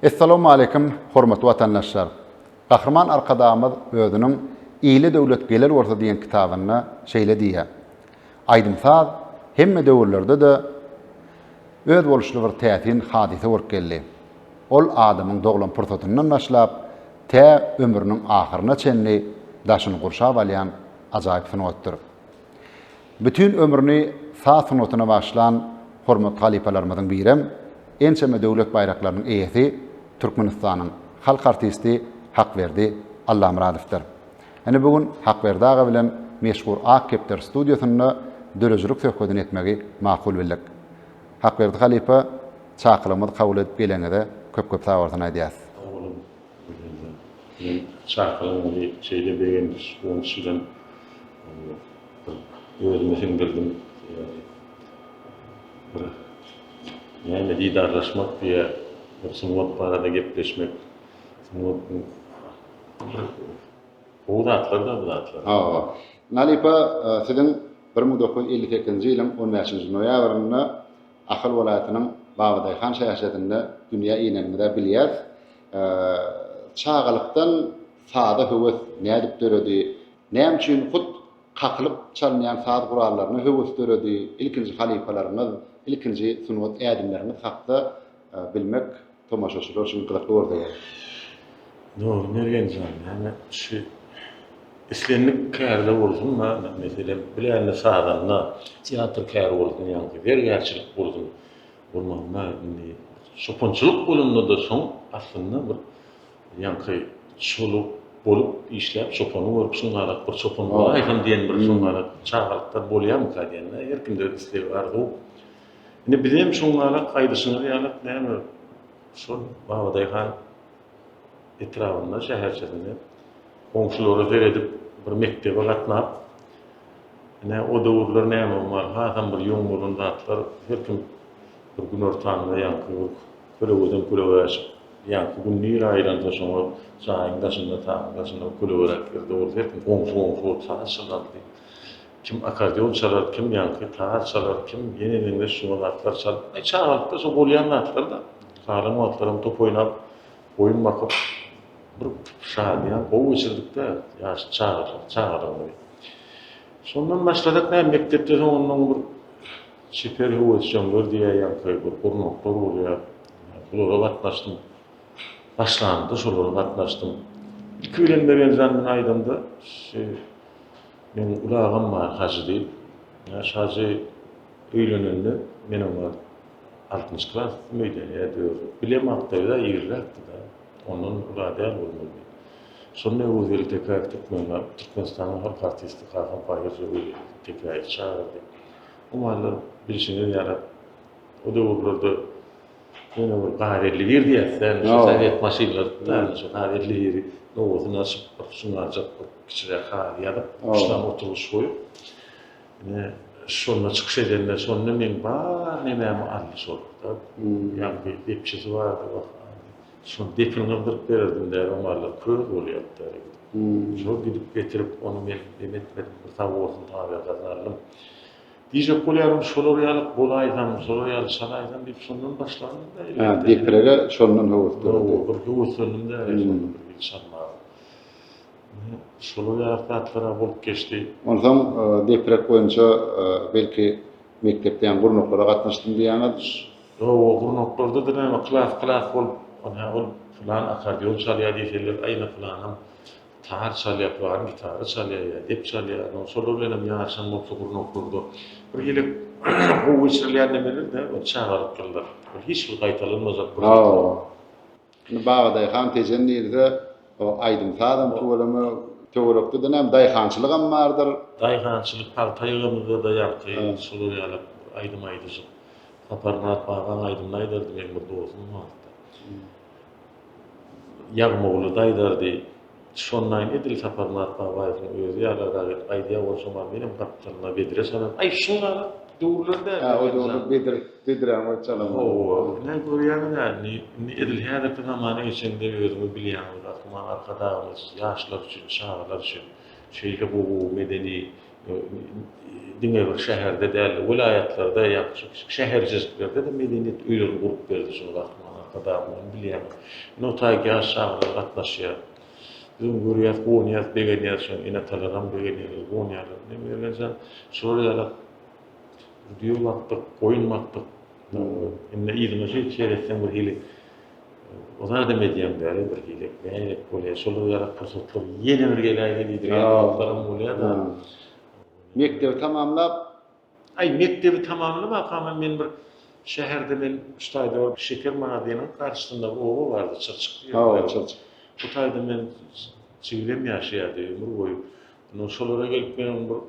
Essalawmaleýkim, hormatly watandaşlar! Gahryman Arkadagymyz özüniň Ile döwlet geler bolsa diýen kitabynda şeýle diýýär, Aýdym-saz hemme döwürlerde-de özboluşly bir täsin hadysa bolup geldi. Ol adamyň doglan pursatyndan başlap, tä ömrüniň ahyryna çenli daşyny gurşap alýan ajaýyp sungatdyr. Bütin ömrüni saz sungatyna bagyşlan hormatly halypalarymyzyň birem ençeme döwlet baýraklarynyň eýesi Türkmenistanyň halk artisti Hakberdi Allamyradowdyr. Ine bu gün Hakberdi aga bilen meşhur Ak kepder studiýasynda döredijilik söhbedini etmegi makul bildik. Hakberdi halypa çakylygymyzy kabul edip geleniňize köp-köp sagbolsun aýdýas. Sag boluň Gülnur. Siziň çakylygyňyzy şeýle begenç, guwanç bilen bir özüme siňdirdim. Sebäbi bir näme didarlaşmak diýýär, bir sungat barada gepleşmek, sungat bir gowy zatlar-da bu zatlar. Hawa. Halypa, siziň 1958-nji ýylyň on bäşinji noýabrynda Ahal welaýatynyň Babadaýhan şäherçesinde dünýä ineniňizi-ä bilýäris. Çagalykdan saza höwes nädip döredi? Näme üçin hut kakylyp çalynýan saz gurallaryna höwes döredi? Ilkinji halypalaryňyz, ilkinji sungat ädimleriňiz hakda bilmek tomaşaçylar üçin gyzykly bolsa gerek. Dogry Mergen jan, näme şu islendik kärde bolsun, meselem, bilende sazanda, teatr käri bolsun, ýaňky zergärçilik bolsun, bolmanda indi çopançylyk bolanda-da soň aslynda bir ýaňky çoluk bolup işläp çopany görüp şuňňalak bir çopan bolaýsam diýen bir şuňňalak çagalykdan bolýarmyka diýen-de her kimde isleg arzuw. Indi bizem şuňňalak aýdyşyňyz ýalak näme şol Babadaýhan etrabynda şäherçesinde goňşulara seredip bir mekdebe gatnap ine o döwürler näme bar hasam bir ýoň bolan zatlar her kim bir günortanda ýaňky bir kölegeden kölegä çykyp ýaňky gün nirä aýlansa şoňa jaýyň daşynda taýyň daşynda bir kölegeräk ýerde bolsa her kim goňşy goňşy bolup saz çalardy kim akkordeon çalar kim ýaňky tar çalar kim ýene meňzeş şuňa zatlar çalyp aý çagalykda şo bolýan zatlar-da galan wagtlaram top oýnap Goýun bakyp bir şadyýan gowy geçirdik-dä ýaş çagalar, çagalygymyzy. Şondan başlasak näme mekdepde soňundan bir çeper höwesjeňler diýýär ýaňky bir gurnaklar bolýar. Bulara gatnaşdym. Başlandy şolara gatnaşdym. Ilki bilen Mergenjan men aýdamda şu meň uly agam bar Hajy diýip. Ýaş Hajy öýlenende men oňa Altynjy klasdym öýdýän ýa dördünji. Bilemokda-da irräkdi-de. Ondan ula däl bolmaly. Şonda Öwezgeldi Tekäýew Türkmen Türkmenistanyň halk artisti kakam Pahyr Öwezgeldi Tekäýewi çagyrdy. O mahallar bilşiňiz ýaly o döwürlerde ýöne bir gaz 51 diýýäs-dä, indi şo sowet maşynlary-da, şo gaz 51-i nowasyny açyp bir şuňňarjak bir kiçiräk haly ýazyp, üç sany oturgyç goýup, Ine, şonda çykyş edende, şonda meň bar nemämi aldy şol. Ýaňky depçisi bardy, wah, şony depini gyzdyryp bererdim däl, o mallar köz bolýardy däl gidip. Şol gidip getirip, ony men neme etmedim, bir sag bolsun tabelkasyny aldym. Diýjek bolýarym, şolar ýaly bolaýsam, şolar ýaly çalaýsam diýip şondan başlandym-da. Hä, deprege şondan höwes döredi. Hawa, bir höweslendim däl, şonda bir hili çalmaga. Şolar ýaly zatlar-a bolup geçdi. Onsoň deprek boýunça belki mekdepde ýa gurnaklara gatnaşdym diýýäňiz. Hawa, gurnaklarda-da näme, klas-klas bolup, ynha ol pylan akkordeon çalýar diýseler, aý ine pylanam tar çalýar, pylan gitara çalýar ýa dep çalýar. Onsoň şolar bilenem ýaryşan bolsa gurnaklarda. Bir hili gowy geçirilýän nemeler-dä, ol çagalyk ýyllar. Ol hiç bir gaýtalanmajak pursatlar. Hawa. Indi Babadaýhan Tejen diýilse, o aýdym-sazam tüweleme, töwerekde-de näme daýhançylygam bardyr. Daýhançylyk, pagta ýygymyzda-da ýaňky şolar ýaly aýdym aýdyşyp, Saparmyrat babaň aýdymyny aýdardy meň bir dostum bardy. Ýagmagulada aýdardy. Şondaýyn edil Saparmyrat Babaýewiň özi ýalyrak edip aýdýar bolşam-a menem gapdalynda bedre çalan. Aý, şol ýaly döwürler däl. Hä, o döwürler bedre, bedräni goýup çalan. Hawa, ine görýäňiz-ä, indi, indi edil häzirki zamana geçende özüňiz bilýäňiz, Gahryman Arkadagymyz ýaşlar üçin, çagalar üçin şeýle gowy medeni, diňe bir şäherde däl, welaýatlarda, ýa şäherjejiklerde-de medeniýet öýlerini gurup berdi şol Gahryman Arkadagymyz. Arkadagymyz ony bilýär. Ine o taýky ýaş çagalar gatnaşýar. Biz ony görýäs, guwanýas, begenýäs, şonuň ene-atalaram begenýärler, guwanýarlar. Ine Mergen jan, şolar ýaly bir düýe bakdyk, goýun bakdyk. Indi yzyňa şeýdip seretseň bir hili o zadam edýäň däl bir hili nähili bolýar. Şolar ýaly pursatlar ýene bir geläýse diýdirýän wagtlaram bolýar-da. Mekdebi tamamlap Aý, mekdebi tamamlamakam men bir şäherde men şu taýda bir şeker magazynyň garşysynda bir oba bardy, Çyrçyk diýen. Hawa, Çyrçyk. Bu taýda men jigilem ýaşaýardy ömür boýy. Ondan şolara gelip men bir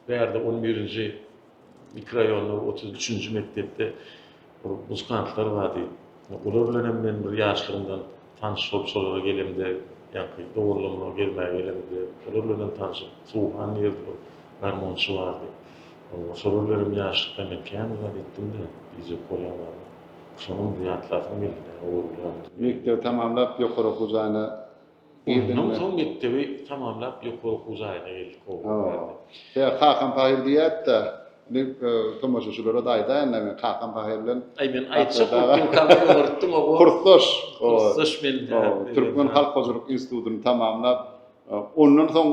bärde on birinji mikroraýonda 33-nji mekdepde bir muzykantlar bardy. Olar bilen hem men bir ýaşlygymdan tanyş bolup şolara gelemde, ýaňky doganlarymyza gezmäge gelemde olar bilen hem tanşyp, Suwhan diýerdi bir garmonçy bardy. Şolar bilen hem ýaşlykda men kän zat etdim-de, diýjek bolýan zadym. Şonam bir ýatlasym geldi, näme Mekdebi tamamlap ýokary okuw jaýyna Girdiňmi? Ondan soň mekdebi tamamlap ýokary okuw jaýyna geldik oba. Ýa kakam pahyr diýýärdi-de, indi tomaşaçylara-da aýdaýyn-da men kakam pahyr bilen Aý men aýtjak bolup durkam öňürtdiň oba. Kursdaş. Kursdaş men. Türkmen halk hojalyk institutyny tamamlap, ondan soň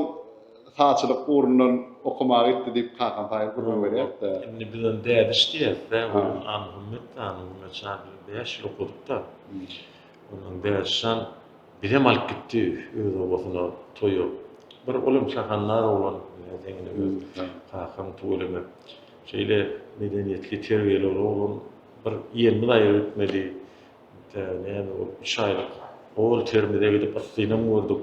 sazçylyk ugrundan okamaga gitdi diýip kakam pahyr gürrüň berýärdi-de. Indi biz ony dädiş diýýäris-dä, Annamuhammet, Annamuhammet şa bilen bäş ýyl okadyk-da. Ondan dädiş jan Bizem alyp gitdi öz obasyna toýa. Bir olam şahandar oglan, ine öz kakam tüweleme. Şeýle medeniýetli, terbiýeli oglan bir ýerimiz aýry gitmedi. Tä näme bolup üç aýlyk ol Termize gidip yssynam gördük.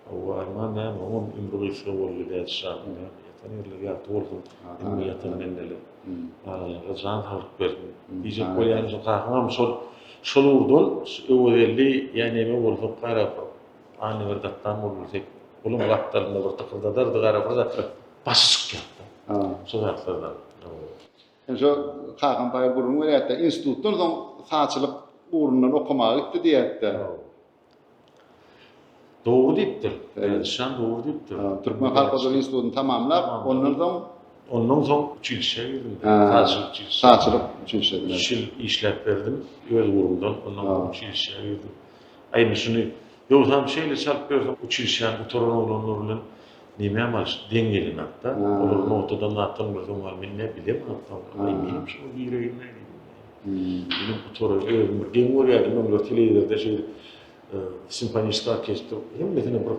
Hawa arman näme oňam ömri gysga boldy Dädişanyň näme ýatan ýerleri ýagty bolsun hemme ýatan bendeler. Galanlara jan saglyk bersin. Diýjek bolýanym şo kakaňam şol Şol ugurdan Öwezelli ýa neme bolsa gara bir Annaberdi atdan bolbilsek, onuň gapdalynda bir tykyrdadardy gara bir zatlar başy çykýardy. Şo zatlardan. Sen şo kakam paýyr gürrüň berýärdi-de, institutdan soň sazçylyk ugrundan okamaga gitdi diýýärdi-de. Dogry diýipdir. Şan dogry diýipdir. Türkmen halk hojalyk institutyny tamamlap, ondan soň Ondan soň uçilişä girdim. Sazçylyk uçilişesine. Sazçylyk uçilişesine. Üç ýyl işläp berdim öz ugrumdan. Ondan soň uçilişä girdim. Aý indi şuny ýogsam şeýle çalyp ýörsem uçilişäni gutaran oglanlar bilen nemäm alyş deň gelenok-da. Olar notadan zatdan görseň bar men nä bilemok. Aý menem şoňa gireýin-dä diýdim. Menem gutaraýyn özüm bir geň görýärdim öňler telewizorda şeýdip simfoniçeskiý orkestr hemmesine bir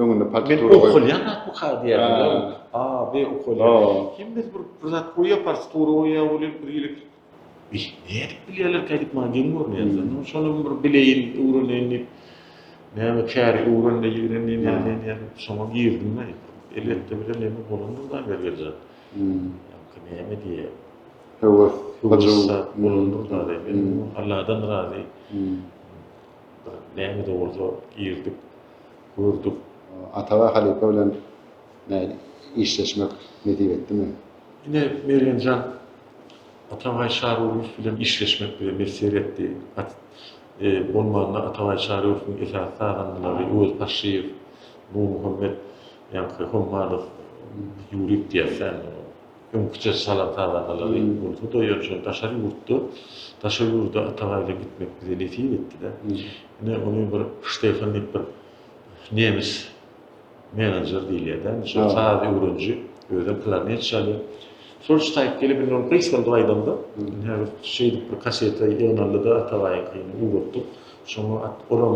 öňünde partitura goýup. Men okalýan zat bu ka diýýärdim. A, B okalýan. Hemmesi bir bir zat goýýar, partitura goýýar, welin bir hili Bih, nädip bilýärlerkä diýip maňa geň görünýär. Şonam bir bileýin, öwreneýin diýip, näme käri öwren-de ýigren diýen ýaly men ýaly şoňa girdim-de. Elbetde bilen neme bolandyr-da Mergenjan. Ýaňky näme diýýär. Höwes, hyjuw bolandyr-da. Men Alladan razy. Bir näme-de bolsa girdik, gördük. Atabaý halypa bilen nähili işleşmek nesip etdimi? Ine, Mergen jan, Atabaý Çarygulyýew bilen işleşmek bize miýesser etdi. Bolmanda Atabaý Çaryýewiň esasy sazandalary Öwez Paşşyýew, Nurmuhammet ýaňky Hommadow, Ýurik diýýäs-dä indi oňa. Öňküçe çalan sazandalary bolsa-da, ýöne şol daşary ýurtda, daşary ýurda Atabaý bilen gitmek bize nesip etdi-de. Ine, ony bir Ştefan diýip bir nemes menejer diýilýär-dä, indi şol saz öwreniji, özem klarnet çalýar. Şol ştaýk gelip, indi ony gysgaldyp aýdamda, indi häzir şeýdip bir kaseta ýygnaldy-da Atabaýyňkyny ugratdyk. Şoňa olam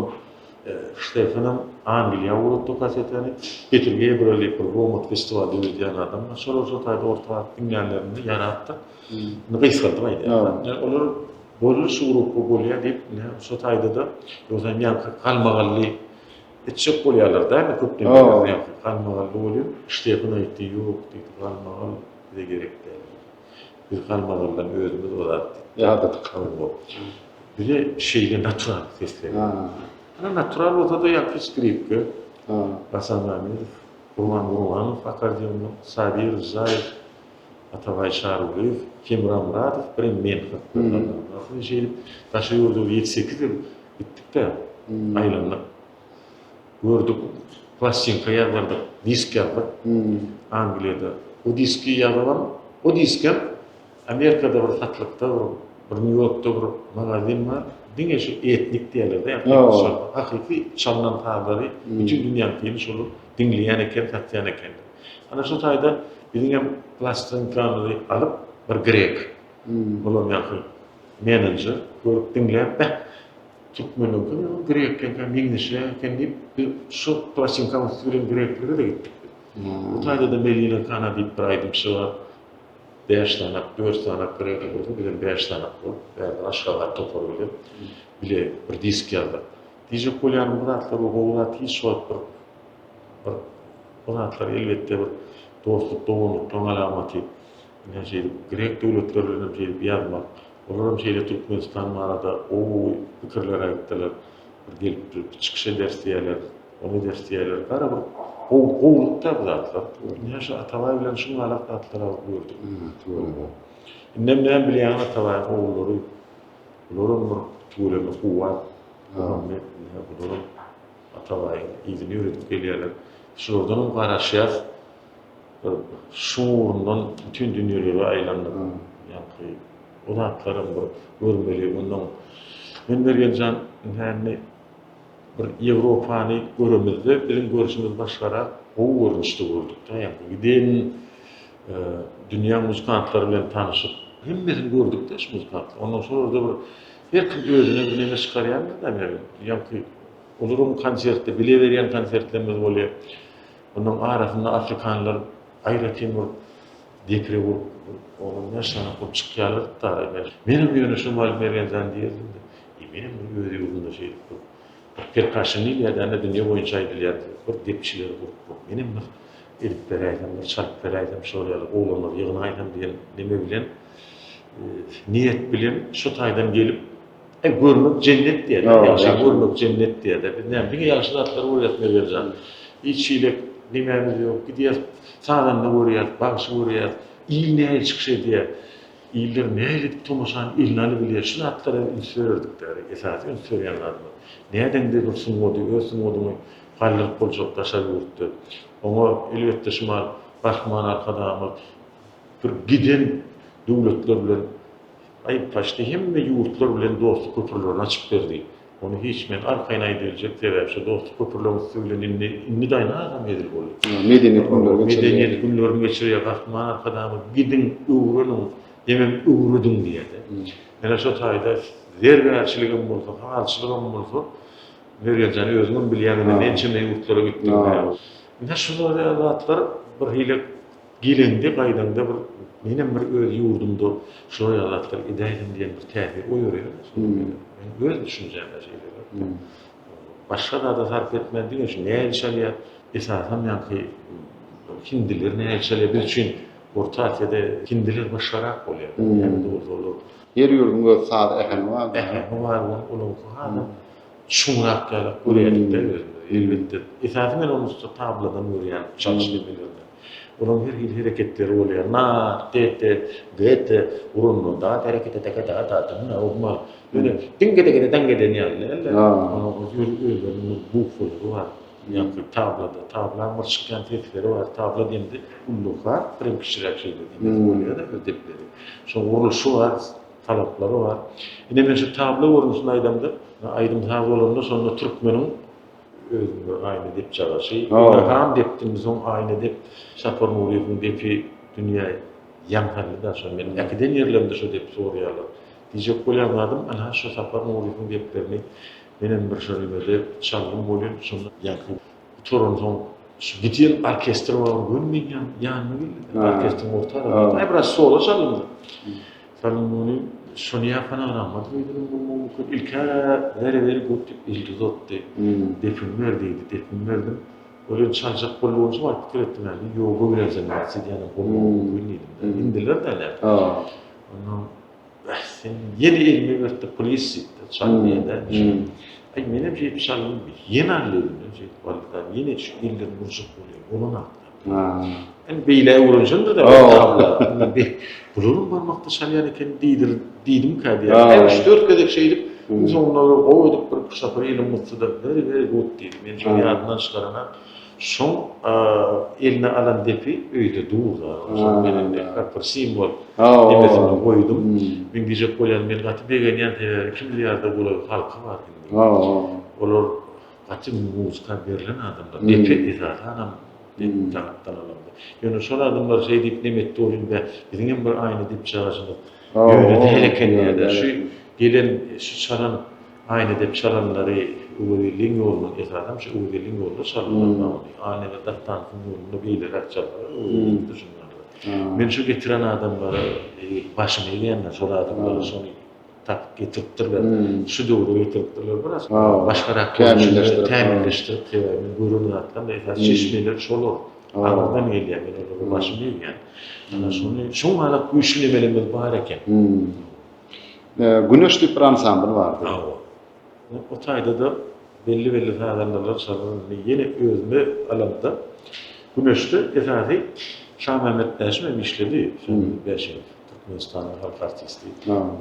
Ştefanam Angliýa ugratdy kasetany. Peter Gabriel diýip bir Romot festiwaly döredýän adam bar. Şolar şo taýda orta atyp diňlänlerinde ýarapdyr. Indi gysgaldyp aýdýan. Ýa olar boldy şu gruppa bolýar diýip, ine şo taýda-da ýogsa hem ýaňky galmagally etjek bolýarlar da indi köp ýaňky galmagally bolýar. Ştefan aýtdy, ýok diýdi, galmagal bize gerek däl. Biz galmagaldan özümiz o zat diýip. Ýadadyk. Hawa. Bize şeýle natural sesler. Ana natural bolsa-da ýaňky skripka. Hasan Mamedow, Gurban Gurbanow akkordeonda, Sabir Rzaýew, Atabaý Çarygulyýew, Hemra Myradow, birem men hakda. Şeýdip daşary ýurda bir ýedi-sekiz ýyl gitdik-de, aýlandyk. Gördük, plastinka ýazdyrdyk, disk ýazdyk Angliýada. O diski ýazybam, o diskem Amerikada bir satlykda bir, bir Nýu-Ýorkda bir magazin bar. Diňe şu etnik diýerler-de, hakyky çalnan sazlary bütin dünýäniň şolar diňleýän eken, satýan ekenler. Ana şu taýda biziň hem plastinkamyzy alyp bir grek, olam ýaňky menejer görüp diňläp, beh, türkmeniňki bilen grekleňkä meňzeşräk eken diýip, biz şu plastinkanyň üsti bilen greklere-de gitdik biz. Bu taýda-da Melina Kana diýip bir aýdymçy bar. Bäş sanak, dört sanak grek bolsa, bizem bäş sanak bolup, bärden Aşgabat topary bilen bile bir disk ýazdyk. Diýjek bolýanym bu zatlar bu gowy zat hiç wagt bir bir bu zatlar elbetde bir dostluk doganlyklaryň alamaty. Ine şeýdip grek döwletleri bilen hem şeýdip ýazmak. Olar hem şeýle Türkmenistan barada gowy pikirler aýtdylar. Bir gelip bir çykyş ederis diýýärler, ony ederis diýýärler. Gara bir gowy gowulykda bu zatlar. Ine şu Atabaý bilen şuňalak zatlara gördük. Indem näme bilýäňiz Atabaýyň ogullary Bularam bir tüweleme kuwwat. Muhammet ine bularam Atabaýyň yzyny ýöredip gelýärler. Şulardanam garaşýas. Bir şu ugrundan bütin dünýelere aýlandyk. Ýaňky o zatlaram bir görmeli. Ondan men Mergenjan indi bir Ýewropany göremizde biziň görşümiz başgarak gowy görnüşde gördük-de. Ýaňky giden dünýä muzykantlary bilen tanyşyp, hemmesini gördük-de şu muzykantlar. Ondan şol ýerde bir her kim özüne bir neme çykarýandyr-da men. Ýaňky olaryň konsertde bile berýän konsertlerimiz bolýar. Onuň arasynda afrikanlar aýratyn bir depre urup, onuň näşanak bolup çykýarlar-da. Menem ýöne şo mahaly Mergenjan diýerdim-de, e menem bir öz ýurdumda şeýdip bir Perkaşyn diýilýär-dä, dünýe boýunça aýdylýan bir depçileri gurup, menem bir edip beräýsem, bir çalyp beräýsem, şolar ýaly oglanlary ýygnaýsam diýen neme bilen, niýet bilen şu taýdan gelip, e, görmek jennet diýýär-de, ýagşy görmek jennet diýýär-de. Biz näme, diňe ýagşy zatlary görýäs Mergen jan. Hiç hili nemämiz ýok. Gidýäs, sazanda görýäs, bagşy görýäs, il nähili çykyş edýär. Iller nähili edip tomaşany eline alybilýär, şu zatlara üns bererdik däri, esasy üns berýän zadymyz. Nädeňde bir sungady, öz sungadyňy galdyryp boljak daşary ýurtda. Oňa elbetde şumal Gahryman Arkadagymyz bir giden döwletler bilen, aý paçti hemme ýurtlar bilen dostluk köprülerini açyp berdi. Ony hiç men arkaýyn aýdybiljek sebäbi şu dostluk köprüleň üsti bilen indi indi daýna adam hezil boldy. Medeniýet günleri geçirilýär. Medeniýet günlerini geçirýär Gahryman Arkadagymyz gidiň öwreniň hemem öwrediň diýýär-de. Ene şo taýda zergärçiligem bolsa, halyçylygam bolsa Mergenjan özüňem bilýäň indi ençeme ýurtlara gitdiň. Ine şular ýaly zatlar bir hili Geleňde gaýdaňda bir menem bir öz ýurdumda şular ýaly zatlar edäýsem diýen bir täsir oýarýar. Meň öz düşünjämde şeýle. Başga zada sarp etmän diňe şu nähili çalýar, esasam ýaňky hindiler nähili çalýar biz üçin Orta Aziýada hindiler başgarak bolýar. Näme-de bolsa olar. Her ýurduň öz saz äheňi bar. Äheňi bar, olaňky hasam çuňrak ýalak görýärdik-de özümiz. Elbetde, esasy men ony ussa tabladan görýän, çalyş nemelerinden. Olaryň her hili hereketleri bolýar. Na, te, te, ge, te, uranda da, te, te, te, te, da, da, da, na, ogmal. Ýöne diňge de ge de eden ýaly däl-de. Onuň özleriniň bukwalary bar. Ýaňky tablada, tablaň bir çykýan sesleri bar. Tabla diýemde ullakan, birem kiçiräk şeýle diýmesi bolýar-da, öz depleri. Şoň gurluşy bar. Talaplary bar. Ine men şu tablo görnüşinde aýdamda, aýdym-saz bolanda şonda türkmeniň özüniň bir aýna depjagaşy, Ynha depdimi soň aýna dep, Sapar Nuryýewiň depi dünýä ýaň saldy-da şo men äkiden ýerlerimde şo depi soraýarlar. Diýjek bolýan zadym ynha şo Sapar Nuryýewiň deplerini menem bir şo nemede çaldym welin şonda ýaňky Gutaransoň şu giden orkestr bar göni meň ýanyma geldi. Orkestriň orta arasynda. Aý biraz solo çaldym-da. Salym ony şony ýa fonogramma goýduram bolmagy mümkin. Ilk-ä very very good diýip elini uzatdy. Depimi ber diýdi. Depimi berdim. Ol ýöne çaljak boldy bolsa wagt pikir etdim ýaly ýok göwräljenmez diýýänem bolmagy mümkin diýdim-de. Indiler-dä näme. Ondan Bäh, sen ýene elime berdi, please diýdi, çal diýende. Aý, menem şeýdip çaldym, ýene aldy elimden şeýdip aldy-da, ýene şu ellerini urjak bolýar, bolanok-da. Indi beýle öwrenişendir-de, bularam barmakda çalýan eken diýdir, diýdimkä diýýär. Aý, üç-dört gezek şeýdip, iň soňunda bir gowy edip bir sapar elim gysdy-da, very, very good diýdi. Men şony ýadymdan çykaranak. Şoň eline alan depi öýde dur-da. Şoň men indi bir simwol nemesini goýdum. Men diýjek bolýan, men gaty begenýän sebäbi 2 milliarda golaý halky bar indi. Olar gaty muzika berlen adamlar. Depi esasanam dep tarapdan alanda. Ýöne şol adamlar şeý diýip neme etdi welin bä, biziňem bir aýna depjagajymyz ýöne däl eken diýýärler. Şu gelen, şu çalan Aýna dep çalanlary Öwezilliň ýolundan esasam şu Öwezilliň ýolunda çaldylar da ony. Aýnada Dattanyň ýolunda beýleräk çaldylar Öwezilliňde şundan. Men şu getiren adamlara başymy egýän şol adamlara şony tapyp getiripdirler. Şu döwre getiripdirler biraz. Başgarak kämilleşdirip kämilleşdirip sebäbi men gören zatlarym esasy çeşmeler şolar. Aňyrdan gelýär men olara başymy egýän. Ana şony şoň ýaly güýçli nemelerimiz bar eken. Güneş diýip bir ansambl bardy. Hawa. O taýda-da belli-belli sazandalar çalar. Indi ýene özüme alamda Güneşde esasy Şamämmet Bäşim hem işledi. Şamämmet Bäşimow Türkmenistanyň halk artisti,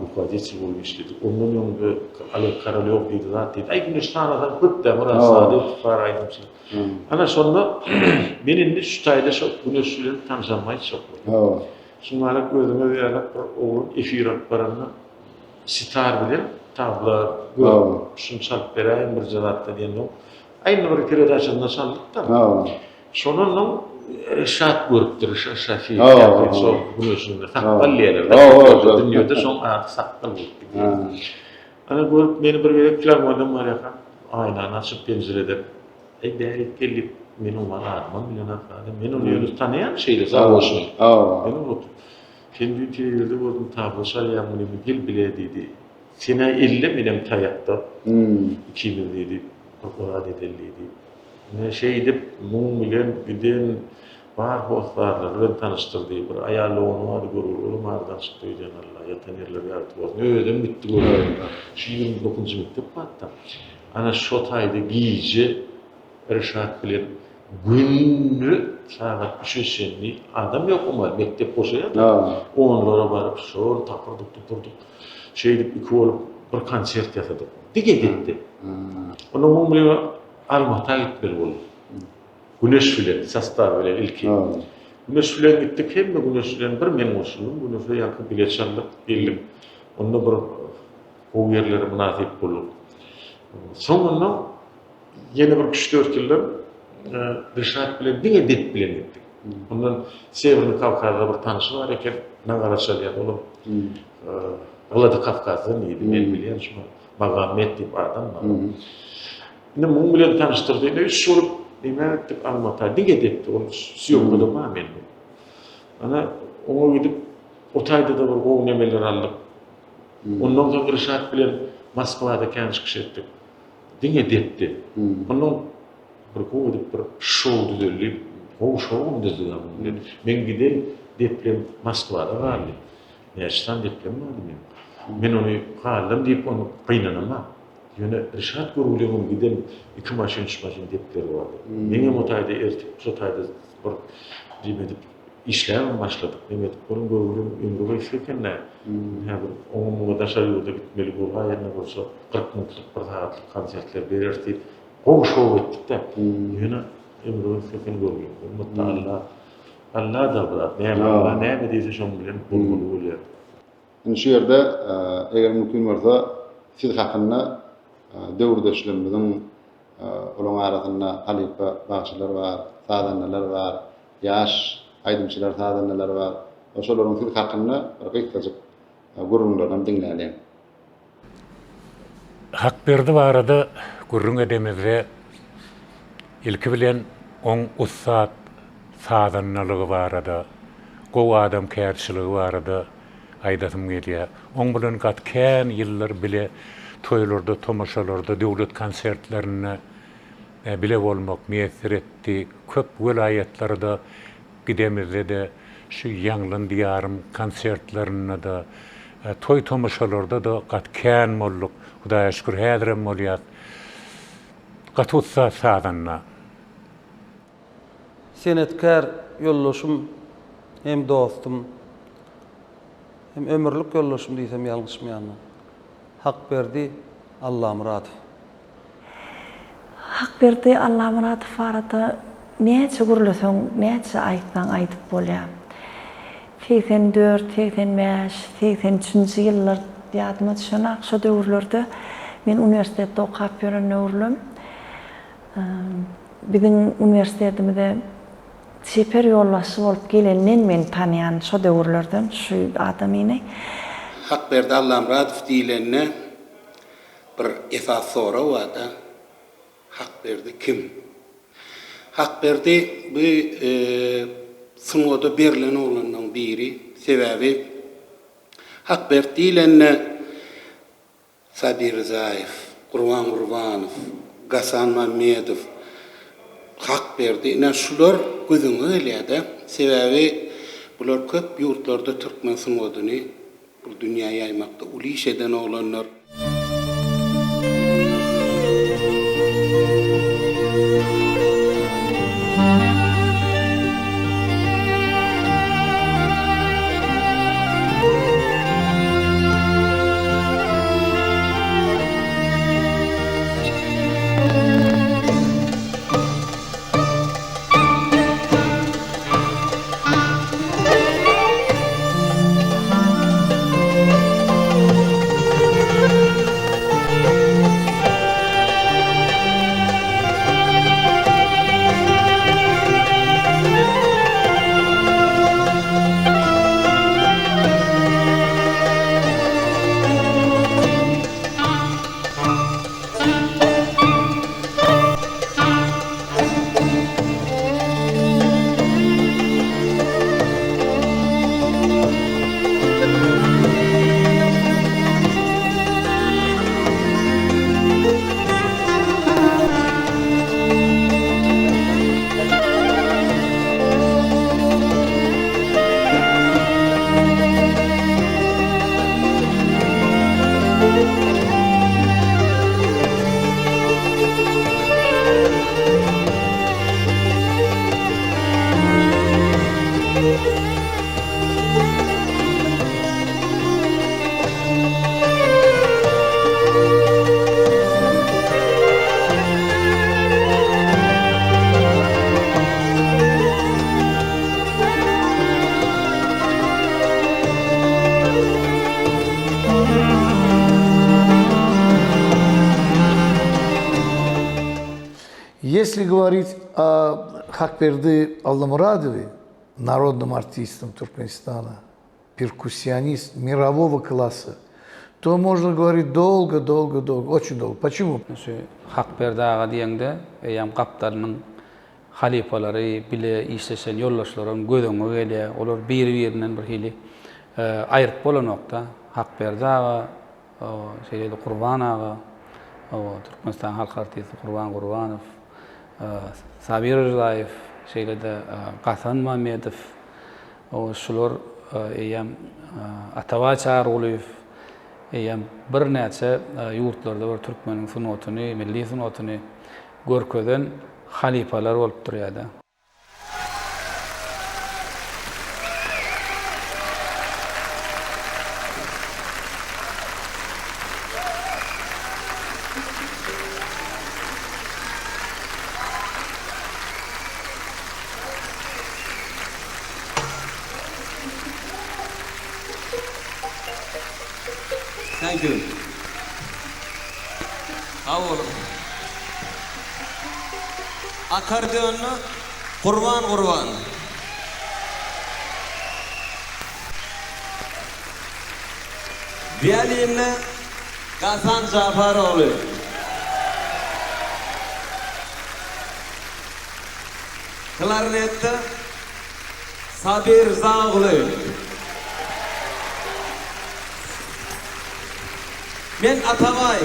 rukowoeditel bolup işledi. Ondan öň-de Oleg Korolýow diýdi zat diýdi. Aý Güneş sanasaň köp-dä Myrat Sadykow bar aýdymçy. Ana şonda men indi şu taýda şo Güneş bilen tanşanyma aýtjak boldum. Hawa. Şuňarak özüňiz ýalak bir oglan efir alyp baranda sitar bilen tabla görüp şuny çalyp beräýiň birje zatda diýensoň aý indi bir peredaçasynda çaldyk-da. Şondan soň Reşat görüpdir, Reşat Şafiýew ýa-da şol güneşinde sakgal diýerler. Dünýede şoň ady sakgal bolup gidýär. Ana görüp meni bir gezek filarmoniýadan barýarkam aýnany açyp penjireden Eý bärik gel diýip, men oňa adymam bilenok zaten. Men ony ýöne tanaýan şeýle zaoçnyý. Men ony Sen düýn telewizorda gördüm tabla çalýaň welin gel bile diýdi. Sen-ä elde menem taýakda. Ikimiz diýdi, bir zat edeli diýdi. Ine şeýdip muň bilen giden bar hossarlary bilen tanyşdyrdy. Bir aýal dogany bardy görgüli olam aradan çykdy öýden Alla ýatan ýerleri ýagty bolsun. Özem gitdi görgüli. Şu 29-njy mekdep bardy-da. Ana şo taýda gije Reşat bilen günde sagat üçe çenli adam ýok oňa mekdep boşaýar-da. Onlara baryp şol tapyrdyk-tupurdyk şeýdip iki bolup bir konsert ýasadyk. Dige gitdi. Ondan muň bilen Almata gitmeli bolduk. Güneş bilen, sostaw bilen ilki. Güneş bilen gitdik, hemme Güneş bilen bir men goşuldym. Güneşe ýaňky bilet çaldyk, geldik. Onda bir gowy ýerlere mynasyp bolduk. Soňunda ýene bir üç-dört ýyldan Reşat bilen diňe dep bilen gitdik. Ondan Sewernyý Kawkazda bir tanşy bar eken, nagara çalýan, olam Wladikawkazdan diýdi, men bilýän şu Magomed diýip adam bar. Indi muň bilen tanyşdyrdy, indi üç bolup neme gitdik Almata, diňe depdi, ol sýomkada bar mende. Ana, oňa gidip, o taýda-da bir gowy nemeler aldyk. Ondan soň Reşat bilen Moskwada kän çykyş etdik. Diňe depdi. Ondan bir gowy edip bir şou düzeldi. Gowy şowam düzdük muň bilen. Meň giden deplem Moskwada galdy. Näçe sany deplem bardy meň. Men ony galdym diýip ony gynanamok. Ýöne Reşat görgüliňem giden iki maşyn, üç maşyn depleri bardy. Meňem o taýda ertip, şo taýda bir diýip edip Işläbem başladyk. Neme edip bolun göwrüm ömri gysga eken-dä. Häzir oňa-muňa daşary ýurda gitmeli bolaýanda bolsa 40 minutlyk, bir sagatlyk konsertler bereris diýip, gowy şou etdik-dä. Ýöne ömri gysga eken göwrüm. Bolmady-da Alla, Alla-da bir zat. Näme Alla näme diýse şoň bilen bolmaly bolýar. Indi şu ýerde, eger mümkin bolsa, siz hakynda döwürdeşlerimiziň, olaryň arasynda halypa bagşylar bar, sazandalar bar, Ýaş aýdymçylar, sazandalar bar. Şolaryň siz hakynda bir gysgajyk gürrüňlerini hem diňläliň. Hakberdi barada gürrüň edemizde, ilki bilen oň ussat sazandalygy barada, gowy adamkärçiligi barada aýdasym gelýär. Oň bilen gaty kän ýyllar bile toýlarda, tomaşalarda, döwlet konsertlerinde bile bolmak miýesser etdi. Köp welaýatlarda gidemizde-de, şu Ýaňlan diýarym konsertlerinde-de, toý-tomaşalarda-da gaty kän bolduk. Hudaýa şükür, häzirem bolýas. Gaty ussat sazanda. Senetkär ýoldaşym hem dostum, hem ömürlik ýoldaşym diýsem ýalňyşmaýandym. Hakberdi Allamyradow. Hakberdi Allamyradow barada. Näçe gürleseň, näçe aýtsaň aýdyp bolýar. 84, 85, 83-nji ýyllar ýadyma düşenak, şo döwürlerde men uniwersitetde okap ýören döwürlem biziň uniwersitetimize çeper ýolbaşçy bolup gelenden men tanýan şo döwürlerden şu adamyny. Hakberdi Allamyradow diýlende bir esasy sorag bar-da, Hakberdi kim? Hakberdi bu sungata berlen oglanlaryň biri. Sebäbi Hakberdi diýlende Sabir Ryzaýew, Gurban Gurbanow, Gasan Mammedow, Hakberdi ine şular gözüňe gelýär-de. Sebäbi bular köp ýurtlarda türkmen sungatyny Bu dünýä ýaýmakda uly iş eden oglanlar. Если говорить о Хакперды Алламурадове, народном артистом Туркменистана, перкуссионист мирового класса, то можно говорить долго, долго, долго, очень долго. Почему? Şu Hakberdi aga diýeňde, eýýäm gapdalynyň halypalary, bile işleşen ýoldaşlaram göz öňüňe gelýär. Olar biri-birinden bir hili aýryp bolanok-da. Hakberdi aga, şeýle-de Gurban aga, Türkmenistanyň halk artisti Gurban Gurbanow, Sabir Rzaýew, şeýle-de Gasan Mamedow, şular eýýäm Atabaý Çarygulyýew eýýäm birnäçe ýurtlarda bir türkmeniň sungatyny, milli sungatyny görkezen halypalar bolup durýar-da. Thank you. Sag boluň. Akkordeonda Gurban Gurban. Wiolinde Gasan Jafarogly. Klarnetde Sabir Rzaogly. Men Atabaý.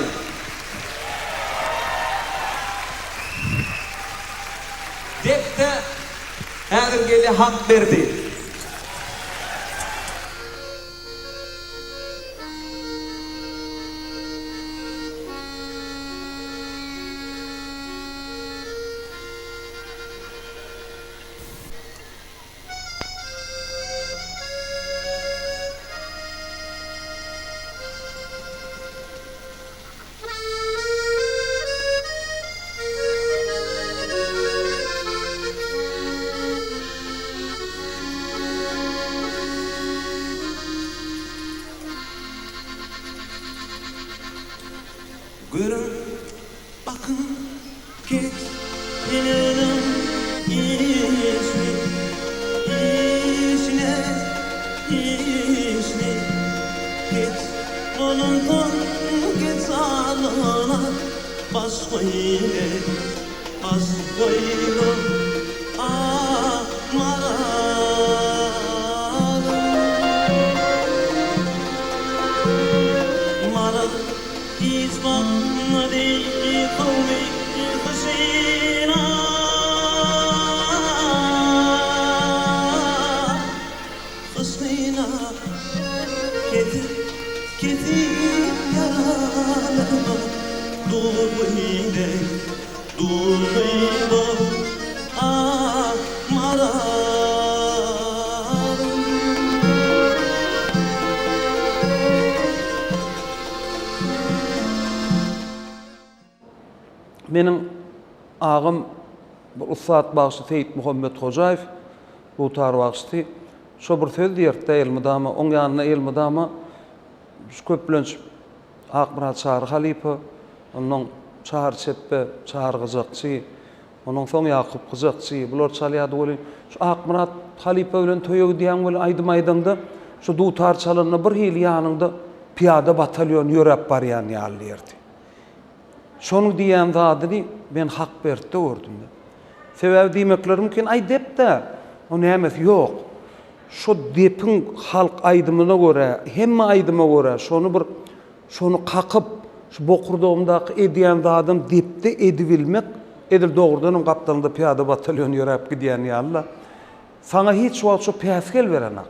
Depde häzir gelýär Hakberdi. Işli, işle, işli Geç bolansoň geç alyna Baş goýle, baş goýle Ah, Maral. Maral hiç bakmady kowmy gyşyna. Gyşyna kesip, kesip ýaralarma Durdy, durdy ah, Maral. Meniň agam bir ussat bagşy Seýitmuhammet Hojaýew, dutar bagşysy, şo bir söz diýerdi-de elmydama, oň ýanynda elmydama şu köplenç Akmyrat Çary halypa, onnoň Çary çepbe, Çary gyjakçy, Ondan soň Ýakup gyjakçy, bular çalýardy welin, şu Akmyrat halypa bilen toýa gidýäň welin aýdym aýdaňda, şu dutar çalanda bir hili ýanyňda pyýada batalýon ýöräp barýan ýaly diýerdi. Şonuň diýýän zadyny men Hakbertde gördüm-de. Sebäbi diýmekleri mümkin, aý dep-dä, o nämesi ýok. Şo depiň halk aýdymyna görä, hemme aýdyma görä şony bir Şony kakyp, şu bokurdagymdaky edýän zadam depde edibilmek, edil dogrudanam gapdalyňda pyýada batalýon ýöräp gidýän ýaly-la. Saňa hiç wagt şo päsgel berenak.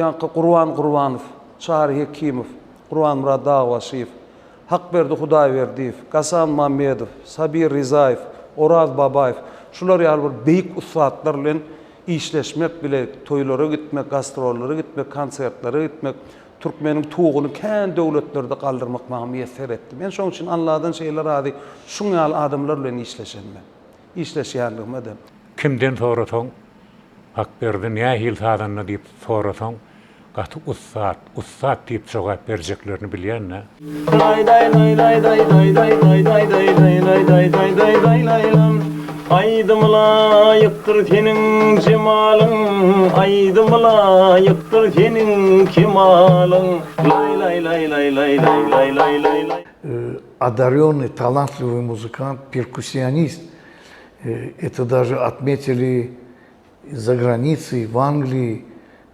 Ýaňky Gurban Gurbanow, Çary Hekimow, Gurbanmyrat Dagbaşyýew, Hakberdi Hudaýberdiýew, Gasan Mammedow, Sabir Rizaýew, Oraz Babaýew şular ýaly bir beýik ussatlar bilen işleşmek bile toýlara gitmek, gastrollara gitmek, konsertlere gitmek, türkmeniň tuguny kän döwletlerde galdyrmak maňa miýesser etdi. Men şonuň üçin Alladan şeýle razy, şuň ýaly adamlar bilen işleşenime, işleşýänligime-de. Kimden sorasaň, Hakberdi nähili sazanda diýip sorasaň, gaty ussat, ussat diýip jogap berjeklerini bilýän-dä. Aýdym laýykdyr seniň jemalyň, Aýdym laýykdyr seniň kemalyň. Laý-laý-laý-laý-laý-laý-laý-laý-laý-laý. Одаренный, талантливый музыкант, перкуссионист. Это даже отметили за границей, в Англии,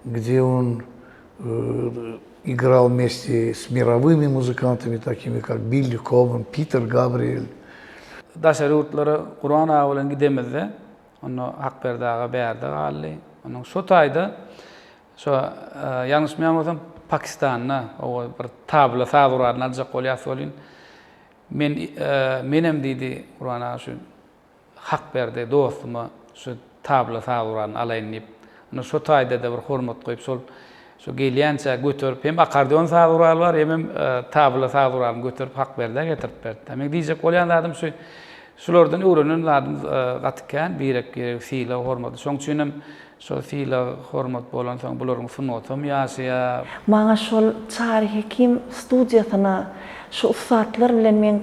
где он играл вместе с мировыми музыкантами, такими как Билли Кобан, Питер Габриэль. Daşary ýurtlara Gurban aga bilen gidemizde, onda Hakberdi aga bärde galdy. Onuň şo taýda, şo ýalňyşmaýan bolsam, Pakistanda oba bir tabla saz guralyny aljak bolýas welin, men menem diýdi Gurban aga şu Hakberdi dostuma şu tabla saz guralyny alaýyn diýip, onda şo taýda-da bir hormat goýup, şol şo gelýänçä göterip, hem akkordeon saz guraly bar, hemem tabla saz guralyny göterip Hakberdä getirip berdi. Meň diýjek bolýan zadym şu, Şulardan öwrenen zadymyz gaty kän, birek-biregi sylag, hormat. Şoň üçin hem şo sylag, hormat bolansoň bularyň sungatam ýaşaýar. Maňa şol Çary Hekim studiýasyna şu ussatlar bilen meň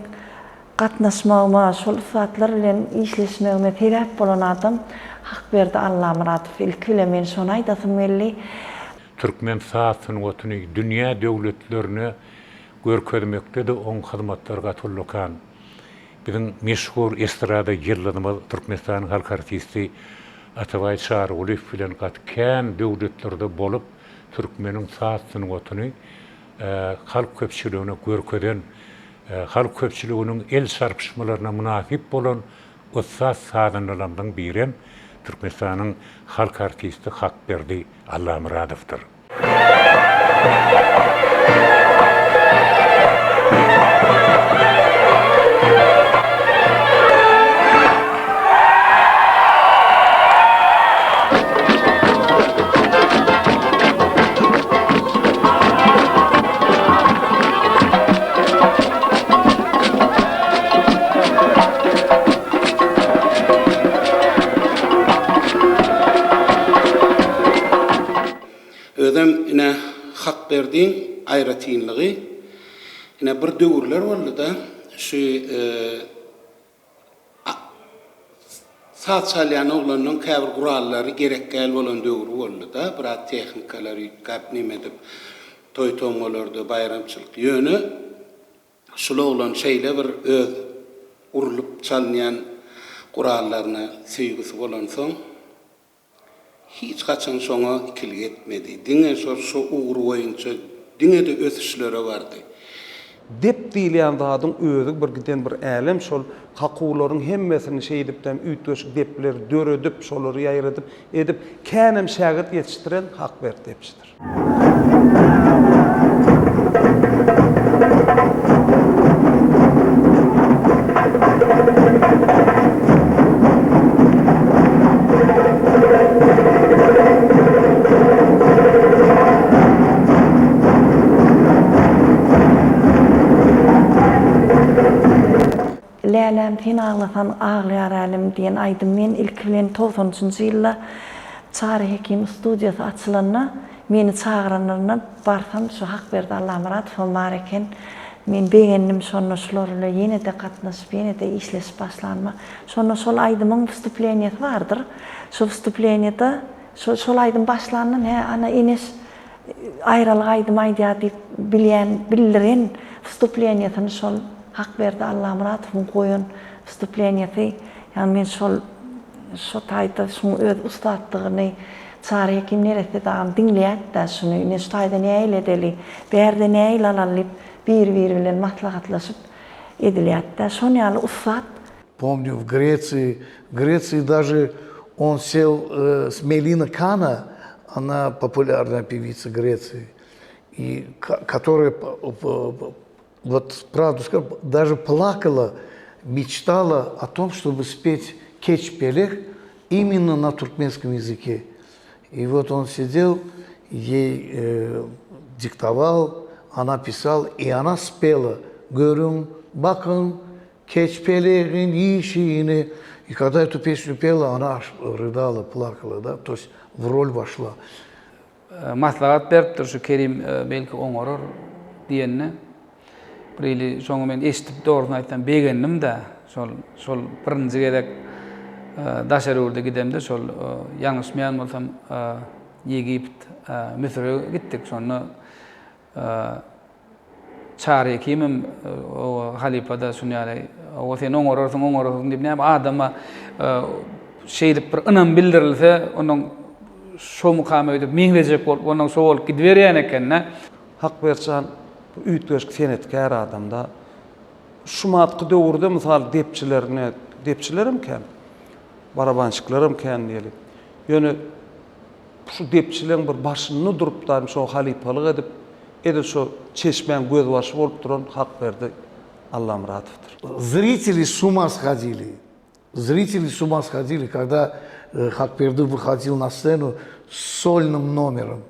gatnaşmagyma, şol ussatlar bilen işleşmegime sebäp bolan adam Hakberdi Allamyradow. Ilki bilen men şony aýdasym geldi. Türkmen saz sungatyny dünýä döwletlerine görkezmekde-de oň hyzmatlary gaty ullakan. Biziň meşhur estrada ýyldyzymyz Türkmenistanyň halk artisti Atabaý Çarygulyýew bilen gaty kän döwletlerde bolup, türkmeniň saz sungatyny halk köpçüligine görkezen, halk köpçüliginiň el çarpyşmalaryna mynasyp bolan ussat sazandalarymyzyň birem Türkmenistanyň halk artisti Hakberdi Allamyradowdyr. Özem ine Hakberdiň aýratynlygy ine bir döwürler boldy-da şu saz çalýan oglanlaň käbir gurallary gerek däl bolan döwri boldy-da biraz tehnikalar üýtgäp neme edip toý-tomgalarda baýramçylyk ýöne Şul oglan şeýle bir öz urlup çalynýan gurallaryna söýgüsi bolansoň, hiç haçan şoňa ikilik etmedi. Diňe şo şo ugur boýunça diňe-de ösüşlere bardy. Dep diýilýän zadyň özi bir giden bir älem şol kakuwlaryň hemmesini şeýdipdem üýtgeşik depleri döredip şolary ýaýradyp edip känem şägirt ýetişdiren Hakberdi depçidir. Läläm sen aglasaň aglaýar älem diýen aýdym men ilki bilen 90 üçünji ýylda Çary Hekim studiýasy açylanda meni çagyranlarynda barsam şu Hakberdi Allamyradowam bar eken. Men begendim şonda şular bilen ýene-de gatnaşyp ýene-de işleşip başlanyma. Şonda şol aýdymyň wstupleniýasy bardyr. Şo wstupleniýada şo şol aýdym başlandan hä ana Eneş aýralyk aýdym aýdýar diýip bilýän bildiren wstupleniýasyny şol Hakberdi Allamyradowyň goýan wstupleniýasy ýagny men şol şo taýda şuň öz ussatlygyny Çary Hekim neresse dagam diňleýärdi-dä şuny ine şu taýda nähili edeli bärde nähili alaly diýip biri-biri bilen maslahatlaşyp edilýärdi-dä şon ýaly ussat Pomnю в Греции, в Греции даже он сел э, с Мелина Кана, она популярная певица Греции, и которая, вот правду скажу, даже плакала, мечтала о том, чтобы спеть «Кеч-пелех» именно на туркменском языке. И вот он сидел, ей э, диктовал, она писала, и она спела «Görüň, bakyň, Keçpelegiň işini. И когда эту песню пела, она аж рыдала, плакала, да, то есть в роль вошла. Maslahat beripdir şu Kerim belki oňarar diýenine. Bir hili şoňa men eşidip dogrusyny aýtsam begendim-de. Şol şol birinji gezek daşary ýurda gidemde şol ýalňyşmaýan bolsam Ýegipt, Müsüre gitdik. Şonda Çary Hekimem o halypa-da şuny ýaly, Owa sen oňararsyň, oňararsyň diýip näme adama şeýdip bir ynam bildirilse, onuň şo mukama öýdüp meňzejek bolup, onuň şo bolup gidiberýän eken-dä. Hakberdi jan bu üýtgeşik senetkär adam-da. Şumatky döwürde mysal depçilerine, depçilerem kän, barabançiklerem kän diýeli. Ýöne Şu depçileň bir başynda durup daýym şo halypalyk edip, edil şo çeşmäň gözbaşy bolup duran Hakberdi Allamyratowdyr. Zriteli s uma shodili. Zriteli s uma shodili, kogda Hakberdi vyhodil na scenu s solnym nomerom.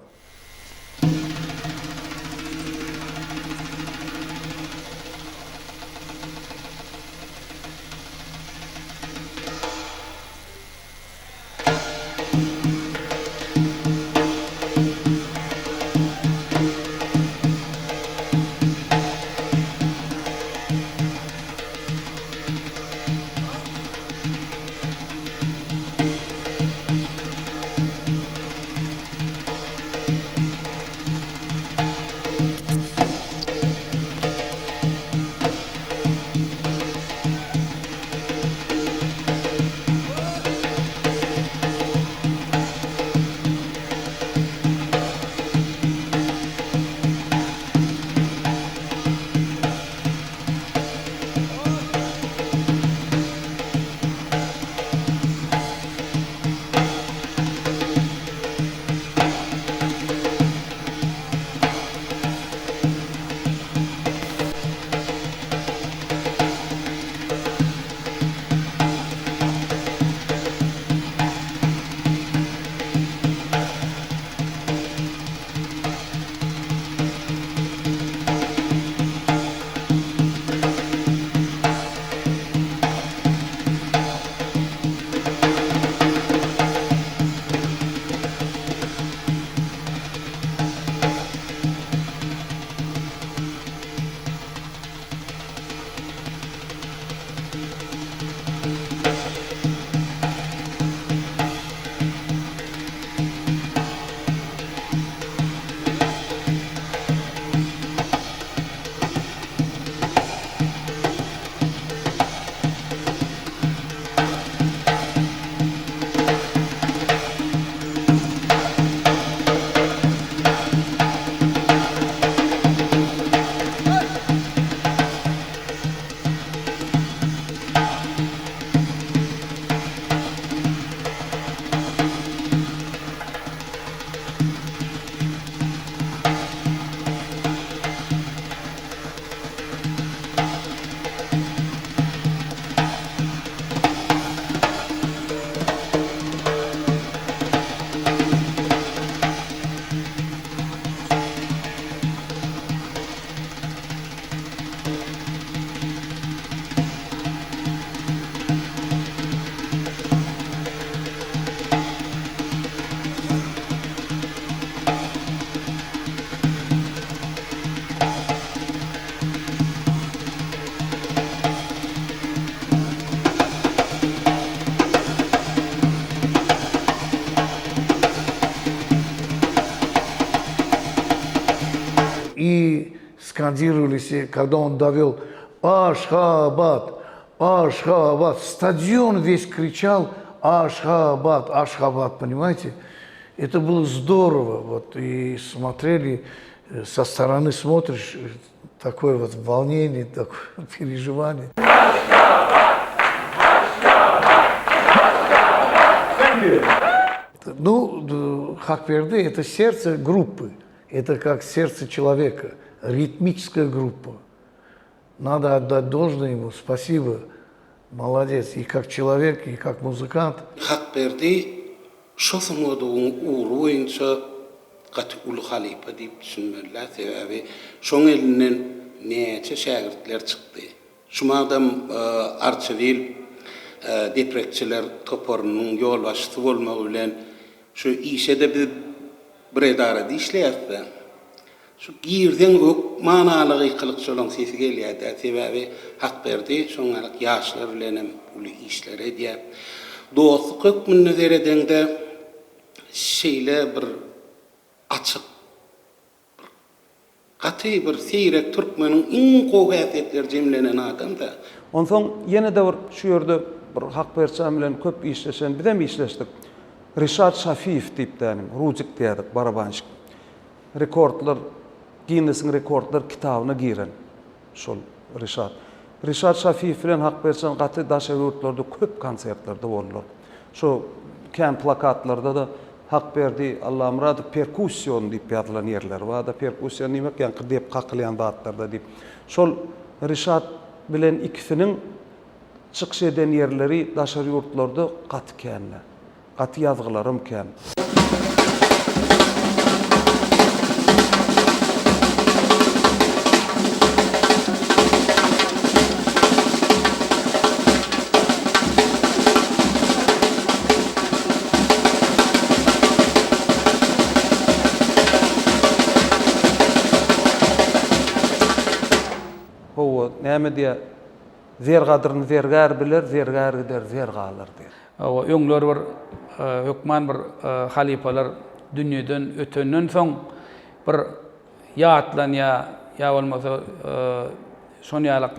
Скандировали все, когда он довел Ашхабад, Ашхабад. Стадион весь кричал Ашхабад, Ашхабад, понимаете? Это было здорово. Вот, и смотрели, э, со стороны смотришь, э, такое вот волнение, такое переживание. Ну, Хакверды – это сердце группы, это как сердце человека, ритмическая группа. Надо отдать должное ему, спасибо, молодец, и как человек, и как музыкант. Hakberdi şo sungadyň ugry boýunça gaty uly halypa diýip düşünmeli-dä, sebäbi şoň elinden näçe şägirtler çykdy. Şumadam Arçabil deprekçiler toparynyň ýolbaşçysy bolmagy bilen şu işe-de biz bir edarada işleýäris-de. Şu girseň hökman ala gykylyk şolaň sesi gelýär-dä, sebäbi Hakberdi şoň ýaly ýaşlar bilenem uly işleri edýär. Dostluk hökmünde seredeňde şeýle bir açyk, bir gaty bir seýrek türkmeniň iň gowy häsiýetleri jemlenen adam-da. Onsoň ýene-de bir şu ýerde bir Hakberçan bilen köp işleşen, bizem işleşdik. Rişat Şafiýew diýip dänim, Rudik diýerdik, barabanşik. Rekordlar, Ginnesiň rekordlar kitabyna giren şol Rişat. Rişat Şafiýew bilen Hakberçan gaty daşary ýurtlarda köp konsertlerde boldular. Şo kän plakatlarda-da Hakberdi Allamyradow perkussion diýip ýazylan ýerleri bar-da. Perkussion diýmek ýaňky dep kakylýan zatlarda diýip. Şol Rişat bilen ikisiniň çykyş eden ýerleri daşary ýurtlarda gaty känler. Gaty ýazgylarym kän. Hawa, näme diýýär? Zer gadryny zergär biler, zergär gider, zer galar diýýär. Hawa, öňler bir hökman bir halypalar dünýeden ötenden soň bir ýatlanýar, ýa bolmasa şon ýaly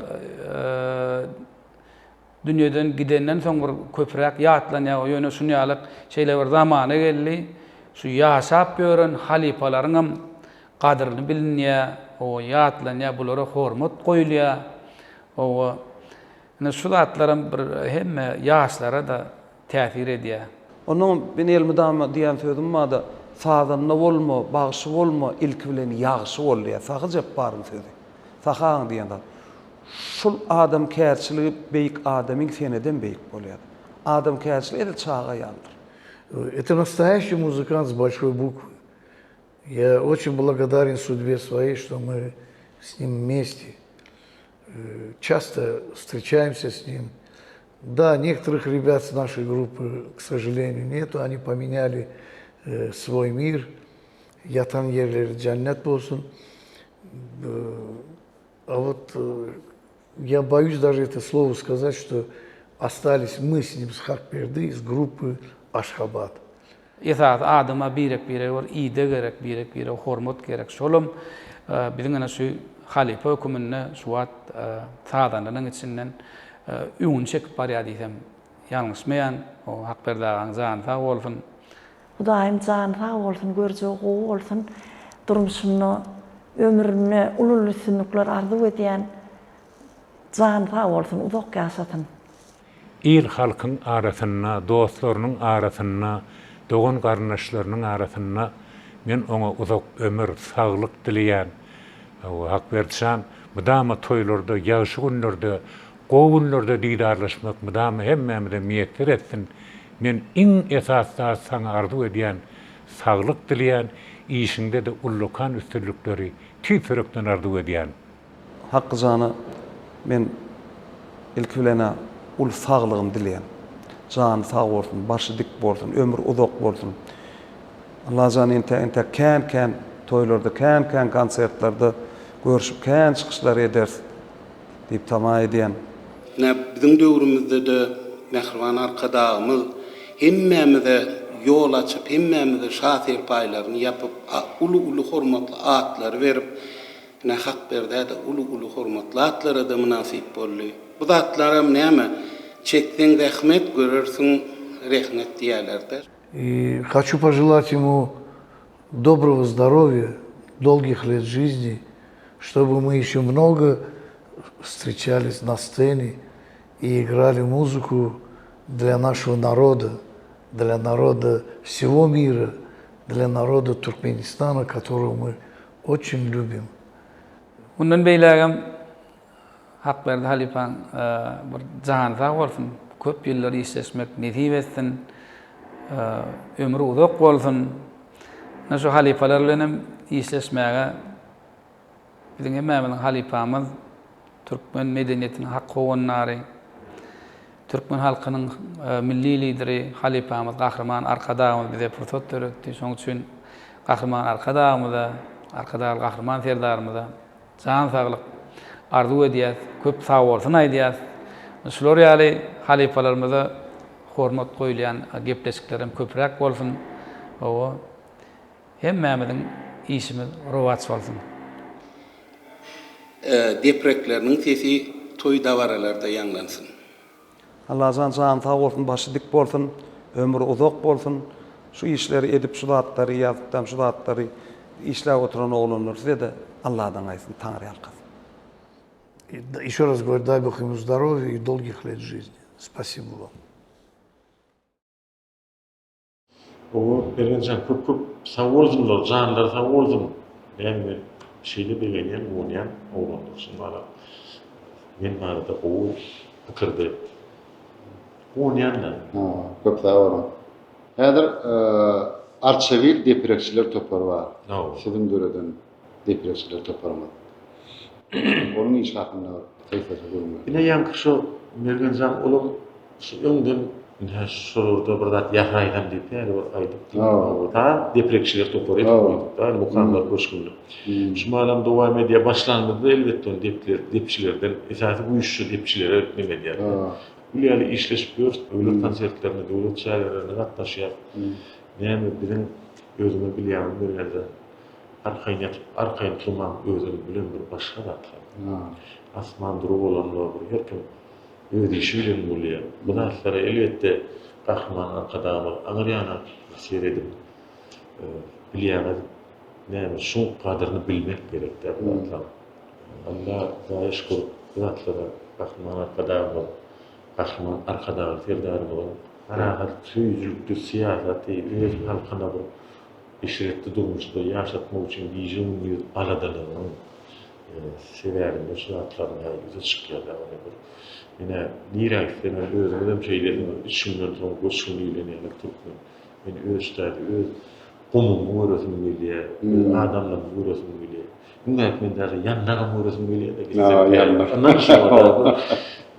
dünýeden gidenden soň bir köpräk ýatlanýar. Ýöne şun ýaly şeýle bir zamana geldi, şu ýaşap ýören halypalaryňam Gadryny bilinýär, hawa, ýatlanýar, bulara hormat goýulýar. Hawa, ine şu zatlaram bir hemme ýaşlara-da täsir edýär. Onnoňam men elmydama diýýän sözüm barda, sazanda bolma, bagşy bolma, ilki bilen ýagşy bol diýýär. Sahy Jepbaryň sözi. Sahy agaň diýen zady. Şul adamkärçiligi beýik adamyň senedem beýik bolýar. Adamkärçiligi edil çaga ýalydyr. Это настоящий музыкант с большой буквы. Я очень благодарен судьбе своей, что мы с ним вместе. Э, часто встречаемся с ним. Да, некоторых ребят с нашей группы, к сожалению, нету. Они поменяли э, свой мир. Ýatan ýerleri jennet bolsun. Э, а вот я боюсь даже это слово сказать, что остались мы с ним с Хакперды, из группы Ашхабад. Esasy adama birek-birege bir ideg gerek, birek-birege hormat gerek. Şolam biziň ine şu halypa höküminde şu wagt sazandalaryň içinden öňüni çekip barýar diýsem ýalňyşmaýan. Hakberdi agaň jany sag bolsun. Hudaýym jany sag bolsun, görjegi gowy bolsun, durmuşynda, ömründe uly-uly üstünlikler arzuw edýän. Jany sag bolsun, uzak ýaşasyn. Il-halkyň arasynda, dostlarynyň arasynda, dogan-garyndaşlarynyň arasynda men oňa uzak ömür, saglyk dileýän. Hawa, Hakberdi jan, mydama toýlarda, ýagşy günlerde, gowy günlerde didarlaşmak mydama hemmämize miýesser etsin. Men iň esasy zat saňa arzuw edýän, saglyk dileýän, işiňde-de ullakan üstünlikleri tüýs ýürekden arzuw edýän. Hakky jana men ilki bilen-ä uly saglygyny dileýän. Jany sag bolsun, başy dik bolsun, ömri uzak bolsun. Allajan entäk-entäk kän-kän toýlarda, kän-kän konsertlerde görşüp kän çykyşlar ederis diýip tama edýän. Ine, biziň döwrümizde-de mähriban Arkadagymyz hemmämize ýol açyp, hemmämize şa serpaýlaryny ýapyp, uly-uly hormatly atlary berip, ine. Ine Hakberdä-de uly-uly hormatly atlara-da mynasyp boldy. Bu zatlaram näme, çekseň zähmet, görersiň rehnet diýýärler-dä. И хочу пожелать ему доброго здоровья, долгих лет жизни, чтобы мы еще много встречались на сцене и играли музыку для нашего народа, для народа всего мира, для народа Туркменистана, которого мы очень любим. Mundan beýlägem Hakberdi halypaň bir jany sag bolsun, köp ýyllar işleşmek nesip etsin, ömri uzak bolsun. Ine şu halypalar bilen hem işleşmäge biziň hemmämiziň halypamyz, türkmen medeniýetiniň hak howandary, türkmen halkynyň milli Lideri halypamyz Gahryman Arkadagymyz bize pursat döretdi. Şonuň üçin Gahryman Arkadagymyza, Arkadagly Gahryman Serdarymyza jan saglyk arzuw edýäs, köp sagbolsun aýdýas. Şular ýaly halypalarymyza hormat goýulýan gepleşikler hem köpräk bolsun. Hawa, hemmämiziň işimiz rowaç bolsun. Deprekleriniň sesi toý-dabaralarda ýaňlansyn. Allajan jany sag bolsun başy dik bolsun ömri uzak bolsun şu işleri edip şu zatlary ýazypdam şu zatlary işläp oturan oglanlar sizede Alladan gaýtsyn Taňryýalkasyn. Еще раз говорю, дай Бог ему здоровья и долгих лет жизни. Спасибо вам. Gowy Mergenjan köp köp sag bolsunlar janlary sag bolsun näme men şeýle begenýän guwanýan oglanlar şun bala men barada gowy pikirde guwanýanda. Hawa köp sag boluň. Häzir Arçabil depirekçiler topary bar. Siziň döreden depirekçiler toparyňyz. Onuň işi hakynda bir gysgaça gürrüň beriň. Ine ýaňky şo Mergenjan olam şu öňden ine şolarda bir zat ýasaýsam diýip häli bir aýdypdy. Ta depirekçiler topary edip goýduk da Mukamlar köşgünde. Şu malam dowam edýär. Başlanymyzda elbetde ony depler depçilerden esasy güýç şu depçilere neme edýär. Gül ýaly işleşip ýörüs. Döwlet konsertlerine, döwlet çärelerine gatnaşýar. Näme biziň özüňiz bilýäňiz Mergenjan. Arkaýyn ýatyp, arkaýyn turmaň özem bilen bir başga zatlar. Asman dury bolanda bir her kim öz işi bilen bolýar. Bu zatlara elbetde Gahryman Arkadagymyz aňyr ýana seredip, bilýäňiz näme şuň gadyryny bilmek gerekdä bu zatlaryň. Alla Hudaýa şükür bu zatlara Gahryman Arkadagymyz, Gahryman Arkadagly Serdarymyzyň parahat söýüjilikli syýasaty öz halkyna bir Eşretli durmuşda ýaşatmak üçin gije-gündiz aladalarynyň sebäbinde şu zatlar ine ýüze çykýar-da. Ony bir ine nirä gitsemem özüňizem şeýlesiňiz, üç günden soň göçgün diýlen ýaly türkmen. Men öz ştaýda öz gumumy göresim gelýär, öz adamlarymy göresim gelýär. Iň men daže ýandagam göresim gelýär-de gitsem. Ynam şoňa-da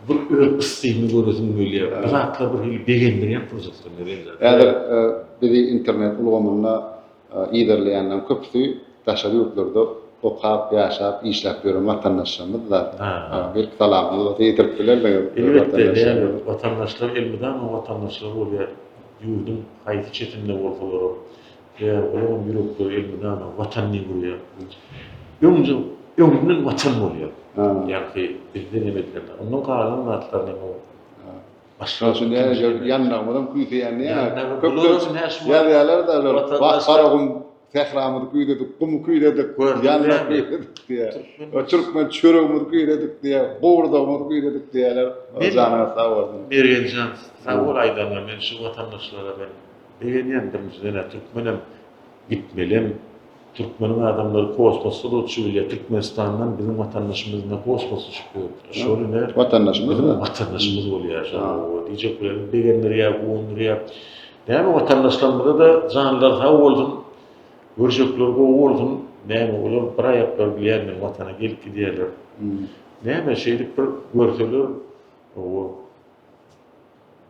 bir öz yssymy göresim gelýär. Bu zatlar bir hili begendirýän pursatlar meni. Häzir bizi internet ulgamynda yzarlaýanlaryň köpüsi daşary ýurtlarda okap, ýaşap, işläp ýören watandaşlarymyz-da. Belki salamyňyzy bolsa ýetirip bilersiňiz. Elbetde, näme, watandaşlar elmydama watandaşlar bolýar. Ýurduň haýsy çetinde bolsalaram. Sebäbi olaryň ýürekleri elmydama Watan diýip urýar. Öňde, öňünden Watan bolýar. Ýagny bizde neme edilende. Ondan galan zatlar neme ol? Başga üçin näme ýandagymyzam küýseýän näme? Köplenç ýazýarlar-da olar, Wah, Garagum sähramyzy küýsedik, gumy küýsedik, ýandak küýsedik diýýär. Türkmen çöregimizi küýsedik diýýär, gowurdagymyzy küýsedik diýýärler. Janyňyz sag bolsun. Mergenjan, sag bol aýdanyňa. Men şu watandaşlara men Begenýän birinjiden-ä türkmenem gitmelem türkmeniň adamlary kosmosda-da uçup bilýär Türkmenistandan biziň watandaşymyz ine kosmosda uçup ýör şol ine Watandaşymyz biziň watandaşymyz bolýar şol diýjek bilen begendirýär guwandyrýar näme watandaşlarymyza-da janlary sag bolsun görjekleri gowy bolsun näme olar bir aýaklary bilýän men watana gelip gidýärler näme şeýdip bir görseler owo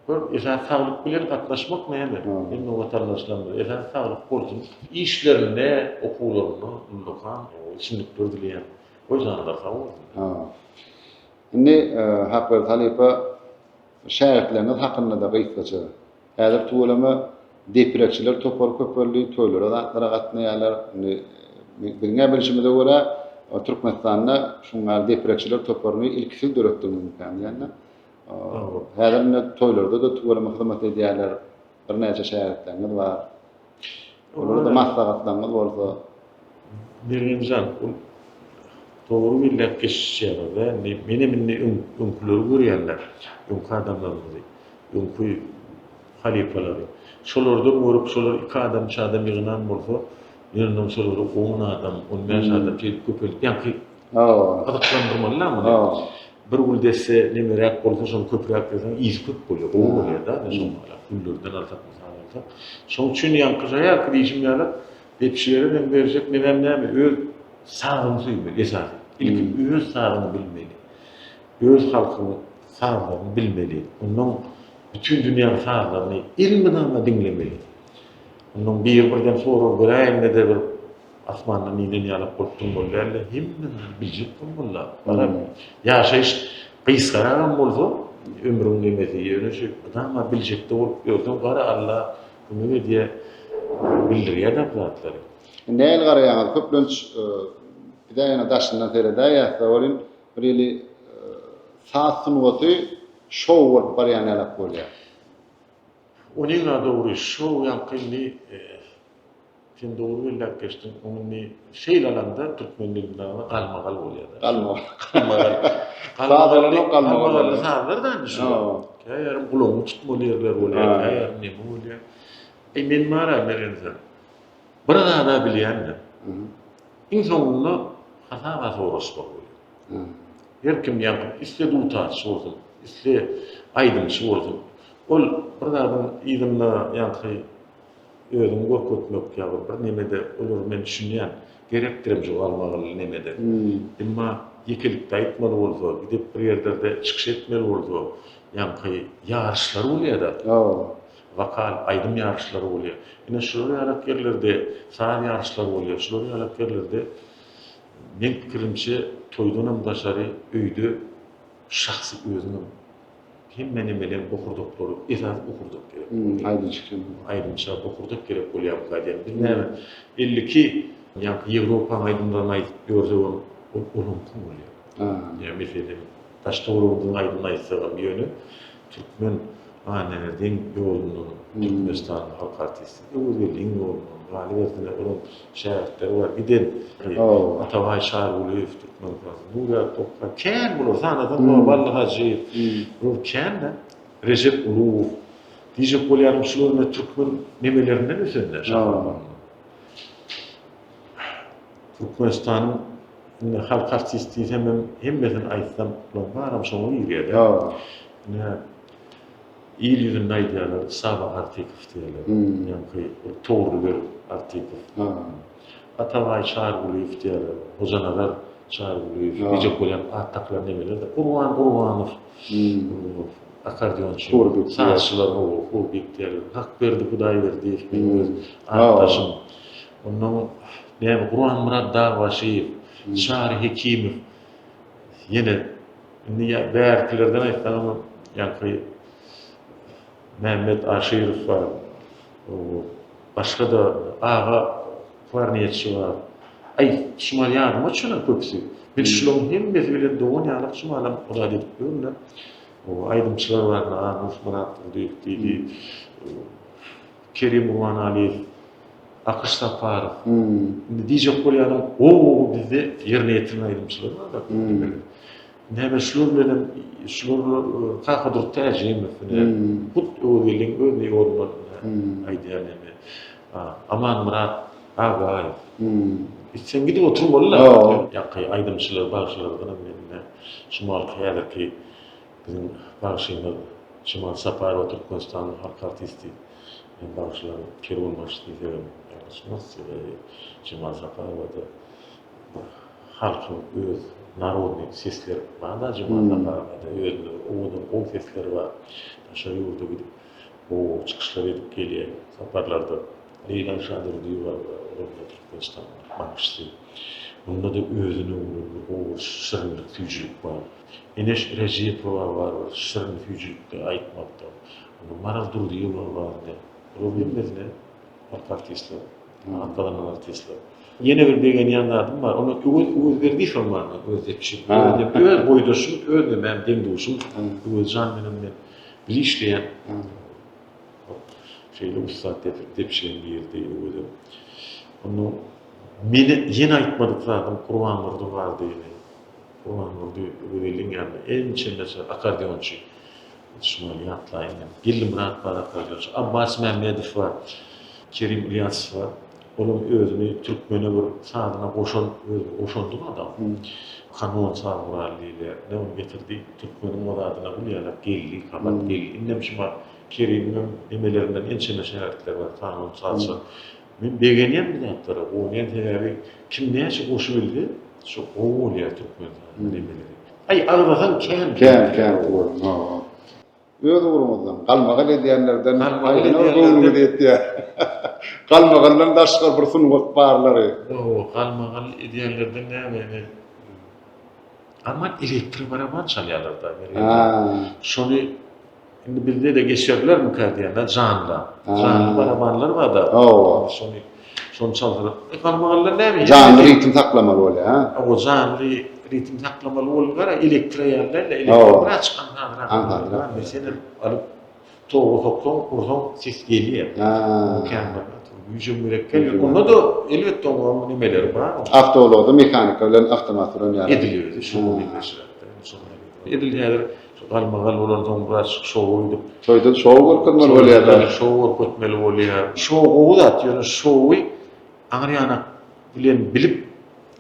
Gör, esasy saglyk bilen gatnaşmak näme? Hemme watandaşlarymyza esasy saglyk bolsun. Işlerinde, okuwlarynda ullakan üstünlikler dileýän. Goý janlary sag bolsun. Ha. Indi Hakberdi halypa şägirtleriňiz hakynda-da gysgaça. Häzir tüweleme depirekçiler topary köpeldi, toýlara zatlara gatnaýarlar. Indi biziň-ä bilşimize görä. Türkmenistanda şuň ýaly deprekçiler toparyny ilki siz döretdiňizmikäm diýende. Häzir indi toýlarda-da tüweleme hyzmat edýärler. Birnäçe şägirtleriňiz bar. Olara-da maslahatlaryňyz bolsa. Mergenjan, ol dogry belläp geçişýäňiz-dä. Indi menem indi öňküleri görýän-dä, öňki adamlarymyzy, öňki halypalary. Şolardan görüp, şolar iki adam, üç adam ýygnan bolsa, men ondan şolary on adam, on bäş adam şeýdip köpeldip, ýaňky gyzyklandyrmaly-da muny. Bir gül desse nemeräk bolsa şony köpräk berseň ysy köp bolýar, gowy bolýar-da, ine şoň ýaly güllerden alsak mysal alsak. Şoň üçin ýaňky şaýaky diýşim ýaly depişilere meň berjek nemem näme öz sazyňy söýmeli esasy. Ilki öz sazyňy bilmeli. Öz halkyň sazlaryny bilmeli. Ondan bütin dünýäň sazlaryny elmydama diňlemeli. Ondan biri birden sorag beräýende-de bir Asmandan inen ýalak bolup durmaly däl-de, hemme zady biljek bolmaly-da. Garaz, ýaşaýyş gysgaragam bolsa, ömrüň nemesi, ýöne şu mydama biljekde bolup ýörseň, gara Alla kömek edýär, bildirýär-de bu zatlary. Nähili garaýaňyz, köplenç biz-ä ýöne daşyndan seredäýýäs-de welin, bir hili saz sungaty şou bolup barýan ýalak bolýar. Onyň-a dogry, şou ýaňky indi Sen dogry belläp geçdiň. Oň indi şeýle alanda türkmen dilinde alanda galmagal bolýar-da. Galmagal. Galmagal. Saz bolanok galmagal. Galmagally sazlar da indi şu. Kä ýerim gulagyňy tutmaly ýerler bolýar, kä ýerim neme bolýar. Eý men bar-a Mergenjan. Bir zad-a bilýän-de. Iň soňunda hasaba soraşmaly bolýar. Her kim ýaňky isle dutarçy bolsun, isle aýdymçy bolsun. Ol bir zadyň yzynda ýaňky Özüňi görkezmek ýa bir bir nemede olar men düşünýän gerekdirem şu galmagally nemede. Emma ýekelikde aýtmaly bolsa, gidip bir ýerlerde çykyş etmeli bolsa, ýaňky ýaryşlar bolýada. Wokal, aýdym ýaryşlary bolýar. Ine şular ýalak ýerlerde saz ýaryşlary bolýar. Şular ýalak ýerlerde meň pikirimçe toýdanam daşary öýde şahsy özüňem Hemme nemeleň bokurdaklary, esasy bokurdak gerek bolýar. Aýdymçy üçin. Aýdymça bokurdak gerek bolýarmyka diýýän. Biz näme 52 ýaňky Ýewropaň aýdymlaryny aýdyp ýörsegem ol olaňky bolýar. Ýa meselem daş-töweregimiziň aýdymyny aýtsagam ýöne türkmen Annaberdiň ýolundan Türkmenistanyň halk artisti Öwezgeldiň ýolundan galybersene olaň şägirtleri bar giden Atabaý Çarygulyýew türkmen sazy Nurýar Tokga kän bular sanasaň Bally Hajyýew bular kän-de Rejep Ulugow diýjek bolýanym şular ine türkmen nemelerinden ösende şahalaryndan Türkmenistanyň indi halk artisti diýsemem hemmesini aýtsam bularyň baram şoňa girýär-de. Ine il ýüzünde aýdýarlar Saba Artykow diýýärler. Ýaňky ol Togrulbeg Artykow. Atabaý Çarygulyýew diýýärler. Hojanazar Çarygulyýew diýjek bolýan at dakylan nemeler-de. Gurban Gurbanow. Akkordeonçy. Sazçylar hawa, Hurbik diýýärler. Hakberdi Hudaýberdiýew meniň öz atdaşym. Ondan näme Gurbanmyrat Dagbaşyýew, Çary Hekimow ýene indi ýa bärkilerden aýtsaňam ýaňky Mämmet Aşyrow bar. Başga-da Aga klarnetçi bar. Aý, şumal ýadyma düşenok köpüsi. Men şularyň hemmesi bilen dogan ýalak şumalam zat edip ýörün-de. Aýdymçylar bar, Nurmyrat Durdyýew diýdi. Kerim Gurbanalyýew, Akyş Saparow. Indi diýjek bolýanym, gowy-gowy bizde ýerine ýetiren aýdymçylar bar-da. Näme şular bilenem, şular Kakadurdy Täjimow ine, hut Öwezgeldiň öz ýolundan aýdýan ine. Amanmyrat Agaýew. Sen gidip oturmaly-da. Ýaňky aýdymçylar, bagşylardanam men ine, şumalky häzirki biziň bagşymyz Jemal Saparowa Türkmenistanyň halk artisti. Men bagşylaryň kerwenbaşysy diýsegem ýalňyşmaz. Sebäbi Jemal Saparowa-da bir halkyň öz narodnyý sesleri bar-da Jemal Saparowada özünde bir owadan gowy sesleri bar. Daşary ýurda gidip gowy çykyşlar edip gelýär saparlarda. Leýla Şadurdyýewa bar, olam-da Türkmenistanyň bagşysy. Munda-da özüne bolan bir gowy bir şirinlik, süýjülik bar. Eneş Rejepowa bar bir şirin süýjülikde aýtmakda. Maral Durdyýewa bar ine. Bularyň hemmesine halk artistler, at gazanan artistler. Ýene bir begenýän zadym bar. Onda Öwez Öwezberdiýewem bar, öz depçi. Öz boýdaşym, öz nemäm, deň-duşum. Öwezjan menem men bile işleýän. Şeýle ussat depçileriň biridi Öwezem. Onda meni ýene aýtmadyk zadym Gurbandurdy bardy ýene. Gurbandurdy Öwezeliň ýanynda ençeme akkordeonçy. Şuny ýatlaýyn men. Geldimyrat bar akkordeonçy, Abbas Mämmedow bar, Kerim Ylýasow bar. Olam özüni türkmene bir sazyna goşan, özüni goşandy bu adam. Kanon saz guraly diýilýär. Ine ony getirdi, türkmeniň o zadyna gül ýalak geldi, gabat geldi. Indem şuňa Kerimiňem nemelerinden ençeme şägirtler bar, kanon sazçy. Men begenýän bu zatlara, guwanýan sebäbi kim näçe goşubilse, şo gowy bolýar türkmen sazynyň nemeleri. Aý agzasaň kän. Kän kän owadan hawa. Öz ugruňyzdan galmagal edýänlerden haýsyna bir göwnüňiz ýetýär? Galmagaldan daşgary bir sungat barlary. Hawa galmagal edýänlerden näme men Aman elektro baraban çalýarlarda. Şony Indi bizde-de geçerlermikä diýýän-de janla. Janly barabanlar bar-da. Hawa. Şony şony çalsalar. E galmagallar näme? Janly ritm saklamaly bolýar, ha? Hawa, janly ritm saklamaly bolýar, elektro ýaly däl-de, elektro biraz aňsatrak. Aňsatrak. Meselem, alyp toga soksaň, ursaň ses gelýär. Ha. Kän bir güýjem gerek däl. Onda-da elbetde onuň nemeleri bar. Awtoulagda mehanika bilen awtomat bilen ýaly. Edilýär, şoňa meňzeşräk. Edil häzir Şu galmagal bolansoň biraz şowa gidip. Toýda şou görkezmeli bolýar-da. Şou görkezmeli bolýar. Şou gowy zat, ýöne şowy aňry ýanak bilen bilip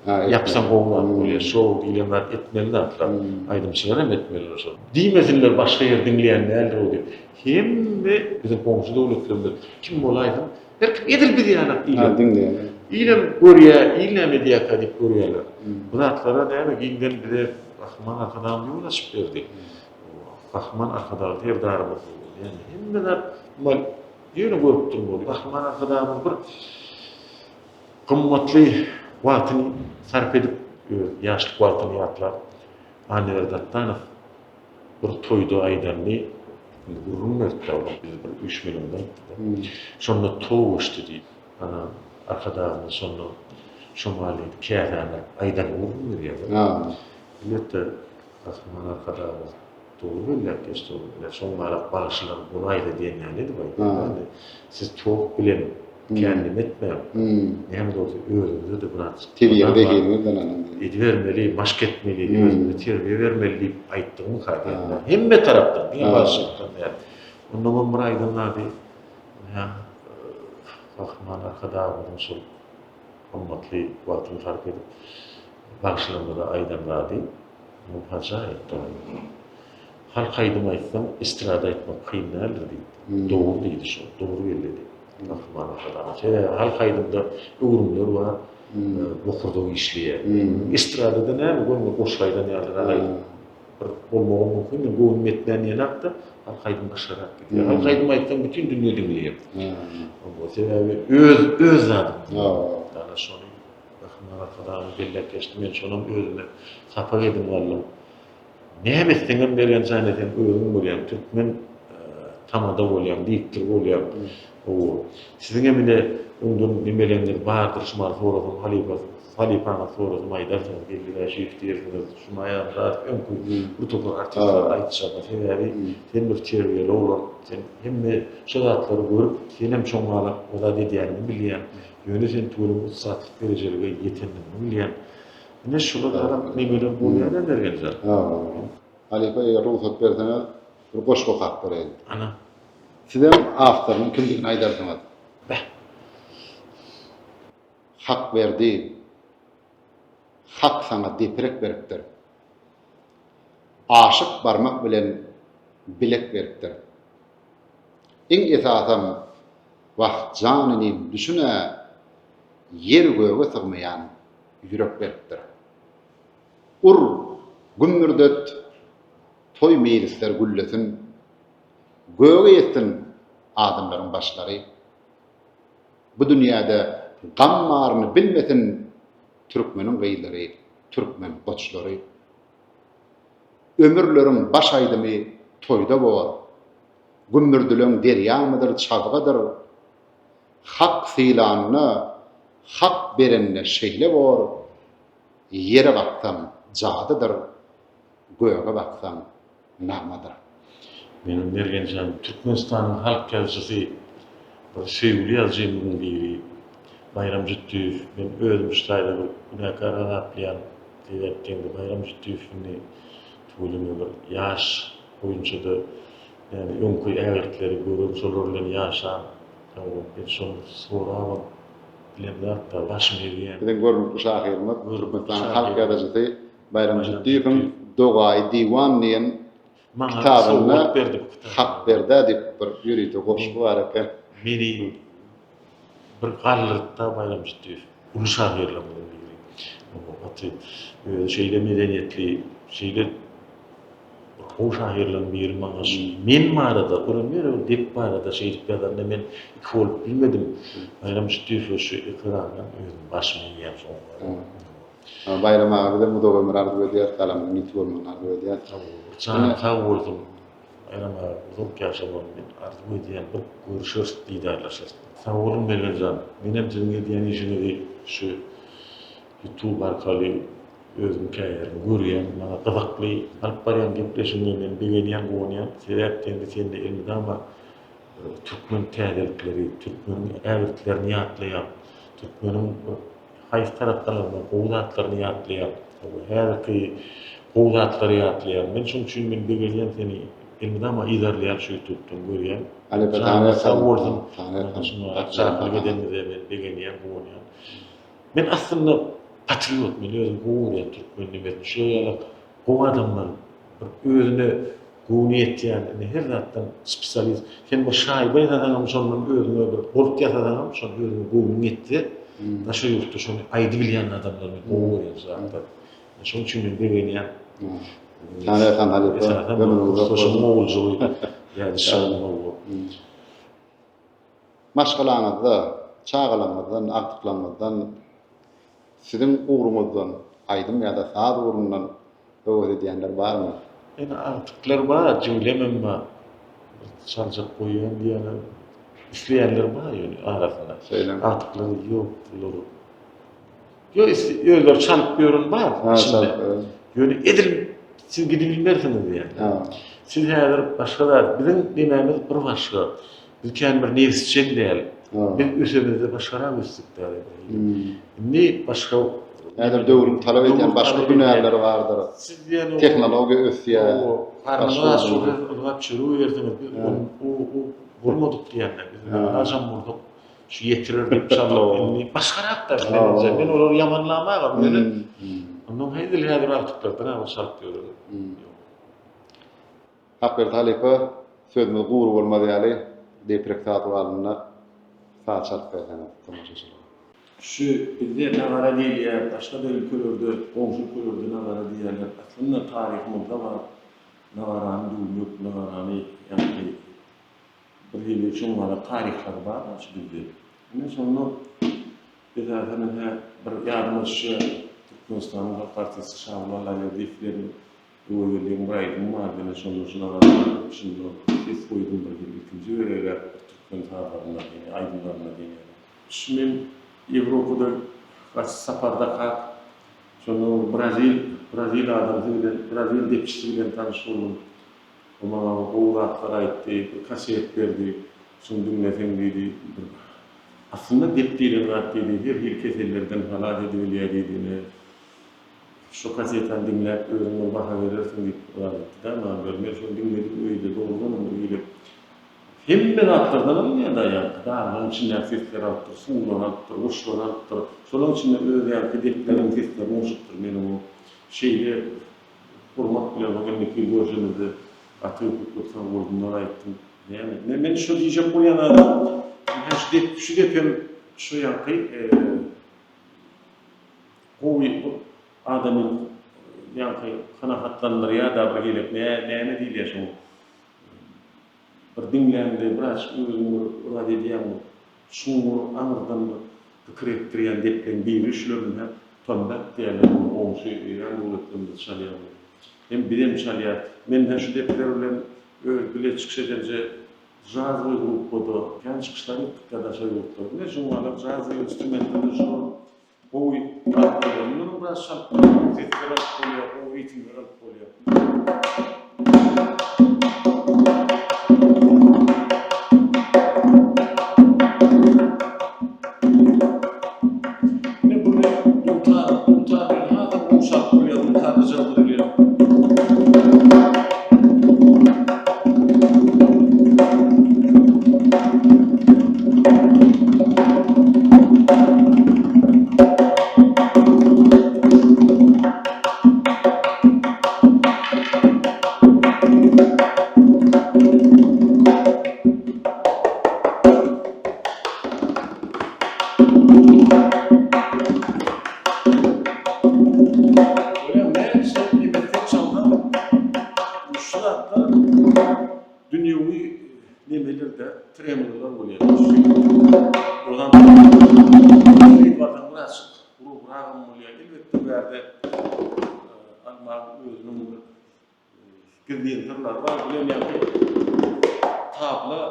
ýapsaň gowy zat bolýar. Şou diýlen zat etmeli zatlar. Aýdymçylar hem etmeliler şony. Diýmesinler başga ýer diňleýän däldir o diýip. Hemme biziň goňşy döwletlerimiz kim bolaýsyn her kim edil biz ýalak ilem. Diňleýär. Ilem görýär, il näme edýärkä diýip görýärler. Bu zatlara näme giňden bize Gahryman Arkadagymyz ýol açyp berdi. Gahryman Arkadagly Serdarymyz ýani hemme zat mal ýöne görüp durmaly. Gahryman Arkadagymyz bir gymmatly wagtyny sarp edip, öz ýaşlyk wagtyny ýatlap, Annaberdi Atdanow bir toýda aýdanyny indi gürrüň beripdi olar biz bir üýşmeleňde aýtdy-da. Şonda tow geçdi diýip. Ana, Arkadagymyz şonda şomal diýip käsäni aýdanyny gürrüň berýär. Elbetde, Gahryman Arkadagymyz dogry belläp geçdi ol. Ine, şoň balak bagşylar bolaýsa diýen ýaly edip aýdýar. Indi siz tok bilen kän neme etmäň. Näme-de bolsa özüňize-de biraz Tebigy zehiniňizden alyň diýip. Edibermeli, maşk etmeli, özüňize terbiýe bermeli diýip aýtdygymyka diýen. Hemme tarapdan, diňe bagşylykdan däl. Onnoňam bir aýdan zady, ine, Gahryman Arkadagymyzyň şol gymmatly wagtyny sarp edip, bagşylarymyza aýdan zady muň ajaýyp dogry. Halk aýdym aýtsaň, estrada aýtmak kyn däldir diýipdir. Dogry diýdi şol, dogry belledi Gahryman Arkadagymyz. Sebäbi halk aýdymda öwrümler bar, bokurdak işleýär. Estradada näme, göni goşgy aýdan ýalyrak aýdym. Bir bolmagam mümkin, men göwnüm ýetmän diýenakda, halk aýdym başgarak gidýär. Halk aýdym aýtsaň bütin dünýe diňleýär. Hawa, sebäbi öz öz zadyň. Ana şony Gahryman Arkadagymyz belläp geçdi. Men şonam özüme sapak edinip aldym. Näme etseňem Mergen jan sen özüň bolýaň, türkmen tamada bolýaň, diktor bolýaň. Hawa. Siziňem ine öňden nemeleňiz bardyr, şumal sorasam halypa Halypaňyz sorasam aýdarsyňyz, Geldi Bäşiýew diýersiňiz, Jumaýaz Myradow öňki bir topar artistler aýtjak. Sebäbi sen bir terbiýeli oglan, sen hemme şo zatlary görüp, senem şoň ýaly o zat edýäniňi bilýän. Ýöne sen tüweleme ussatlyk derejelige ýetendigiňi bilýän. Ine şular ýalam nemeler bolýar-da Mergenjan. Halypa eger rugsat berseňiz bir goşgy okap bereýin. Ana. Sizem awtorynyň kimdigini aýdarsyňyz. Beh. Hakberdi, Hak saňa deprek beripdir. Aşyk barmak bilen bilek beripdir. Iň esasam, wah, jan inim, düşün-ä, ýer-göge sygmaýan ýürek beripdir. Ur, gümmürdet, toý-meýlisler güllesin, göge ýetsin adamlaryň başlary. Bu dünýäde gam baryny bilmesin türkmeniň gyzlary, türkmen goçlary. Ömürleriň baş aýdymy toýda bor. Gümmürdileň derýamydyr, çabgadyr. Hak sylanyna. Hak berende şeýle bor, Ýere baksaň jadydyr, göge baksaň nagmadyr. Meniň Mergen jan, Türkmenistanyň halk ýazyjysy, bir söýgüli ýazyjymyzyň biri Baýram Jütdiýew. Men özüm şu taýda bir günäkär hasaplaýan. Sebäp diýende Baýram Jütdiýew indi tüweleme bir ýaş boýunça-da ýagny öňki ägirtleri gören, şolar bilen ýaşan. Men şony sorabam bilemzok-da, başymy egýän. Biziň görnükli şahyrymyz, Türkmenistanyň halk ýazyjysy Baýram Jütdiýewiň Dogaýy diwan diýen kitabynda Hakberdä diýip bir ýörite goşgy bar eken. Meni bir galdyrdy-da Baýram Jütdiýew. Uly şahyrlarymyzyň biri. Gaty özi şeýle medeniýetli, şeýle gowy şahyrlaryň biri maňa şu men barada, olam ýöne bir dep barada şeýdip ýazanda men iki bolup bilmedim. Baýram Jütdiýewe şu ekrandan özüm başymy egýän şoňa. Baýram aga bizem uzak ömür arzuw edýäris, galamynyň ýiti bolmagyny arzuw edýäris. Sag bol, janyň sag bolsun Baýram aga uzak ýaşamagyny men arzuw edýän bir görüşeris didarlaşarys. Sag boluň Mergen jan, menem siziň edýän işiňizi şu ýutub arkaly özüm käýerin görýän maňa gyzykly alyp barýan gepleşigiňe men begenýän guwanýan sebäp diýende sende elmydama türkmen täzelikleri türkmeniň ägirtlerini ýatlaýaň türkmeniň bir Haýsy tarapdan alsaň gowy zatlaryny ýatlaýaň. Häzirki gowy zatlary ýatlaýaň. Men şoň üçin men begenýän seni elmydama yzarlaýan şu ýutubdan görýän. Janyň sag bolsun. Çakylyk edeniňize men begenýän, guwanýan. Men aslynda patriot, men özüm gowy görýän türkmen nemesini. Şular ýaly gowy adamlar bir özüne göwni ýetýän, indi her zatdan spesialist. Sen bir şaýba ýasasaňam şondan özüňe bir golt ýasasaňam şon özüňe göwnüň ýetse, daşary ýurtda şony aýdybilýän adamlary men gowy görýän şu zatlar. Şonuň üçin men begenýän. Taňryýalkasyn halypa, Esasan ömrüň uzak bolsun. Hoşuň oguljygy ýa-da şanyň ogly. Maşgalaňyzda, çagalaryňyzdan, agtyklaryňyzdan Siziň ugruňyzdan, aýdym ýa-da saz ugrundan höwes edýänler barmy? Ýöne agtyklar bar, jiglemem bar. Bir çaljak goýýan diýýänler, isleýänler bar ýöne arasynda. Şeýlemi? Agtyklar ýok bular. Ýok, özleri çalyp ýören bar içinde. Ýöne edil siz gidibilmersiňiz diýýän. Siz häzir başga zat, biziň nemämiz bir başga. Biz kän bir nebisjeň däl. Biz ösemizde başgarak ösdük däl. Indi başga Häzir döwrüň talap edýän başga hünärleri bardyr. Tehnologiýa ösýär. Garnyňyz aç bolsa ylgap çörek iýersiňiz. Biz o o bolmadyk diýende biz ajam bolduk. Şu ýetirer diýip çaldyk. Indi başgarak da biz. Men olary ýamanlamagam ýöne. Ondan edil häzir agtyklardan agyr çalyp ýören. Hakberdi halypa sözümiz gury bolmaz ýaly deprek saz guralynda saz çalyp berseňiz tomaşaçylara. Şu bizde nagara diýilýär, başga-da ülkelerde, goňşy ülkelerde nagara diýýärler. Aslynda taryhymyzda bar nagarany döwmek, nagarany ýaňky bir hili şoňňala taryhlary bar şu bizde. Ine şonda esasan hem bir ýadyma düşýär Türkmenistanyň halk artisti Şaguly Allaberdiýew bilen Öwezgeldiň bir aýdymy bardy ine şonda şu nazaryň şunda ses goýdum bir hili ilkinji gezegräk bir türkmen sazlarynda diýen aýdymlarynda diýen ýaly. Şu men Ýewropada gaç sapardakak şonda bir brazil brazil adamsy bilen brazil depçisi bilen tanyş boldum. O maňa bir gowy zatlar aýtdy bir kaset berdi şuny diňleseň diýdi bir aslynda dep diýlen zat diýdi her hili kesellerden halas edibilýär diýdi ine Şu kasetany diňläp özüň bir baha berersiň diýip yglan etdi-dä maňa bir. Men şony diňledim öýde, dogrudanam bir hili hemme zatlardan alynýar-da ýaňky daglaryň içindäki sesleri alypdyr, suwlary alypdyr, guşlary alypdyr. Şolaryň içinde öz ýaňky depleriň seslerini goşupdyr. Men oňa şeýle hormat bilen oňa indiki ýyl görşemizde gaty köp sag bolsunlar aýtdym. Näme? Men men şu diýjek bolýan zadym, ynha şu dep şu depem şu ýaňky Gowy bu adamy ýaňky kanahatlandyrýada bir gezek nä näme diýilýär şoňa bir diňläňde biraz özüňi bir zat edýäň bir çuňňur aňyrdan bir pikir etdirýän depleň biri şular indi tombak diýýärler muny goňşy eýran döwletlerinde çalýar muny hem bizem çalýas men hem şu depler bilen öz bile çykyş edenje. Jazwy gruppada kän çykyşlar etdik-de daşary ýurtlarda. Ine şuňňalar jazwy instrumentlerde şular gowy alyp bolýar. Mundanam biraz çalyp bolýar, gowy sesler alyp bolýar, gowy ritmler alyp bolýar. Ine bu dutar, dutar bilen hasam gowy çalyp bolýar, dutarda çalyp bolýar. Görýäň, näçe nebesek çalsaň, şu zatlar dünýewi nemeler-de, tremololar bolýar. Ozan şeýdip alsaň birazjyk grubragam bolýar. Elbetde bu ýerde almagyň özüniň bir Gizlin syrlary bar bilen ýaňky tabla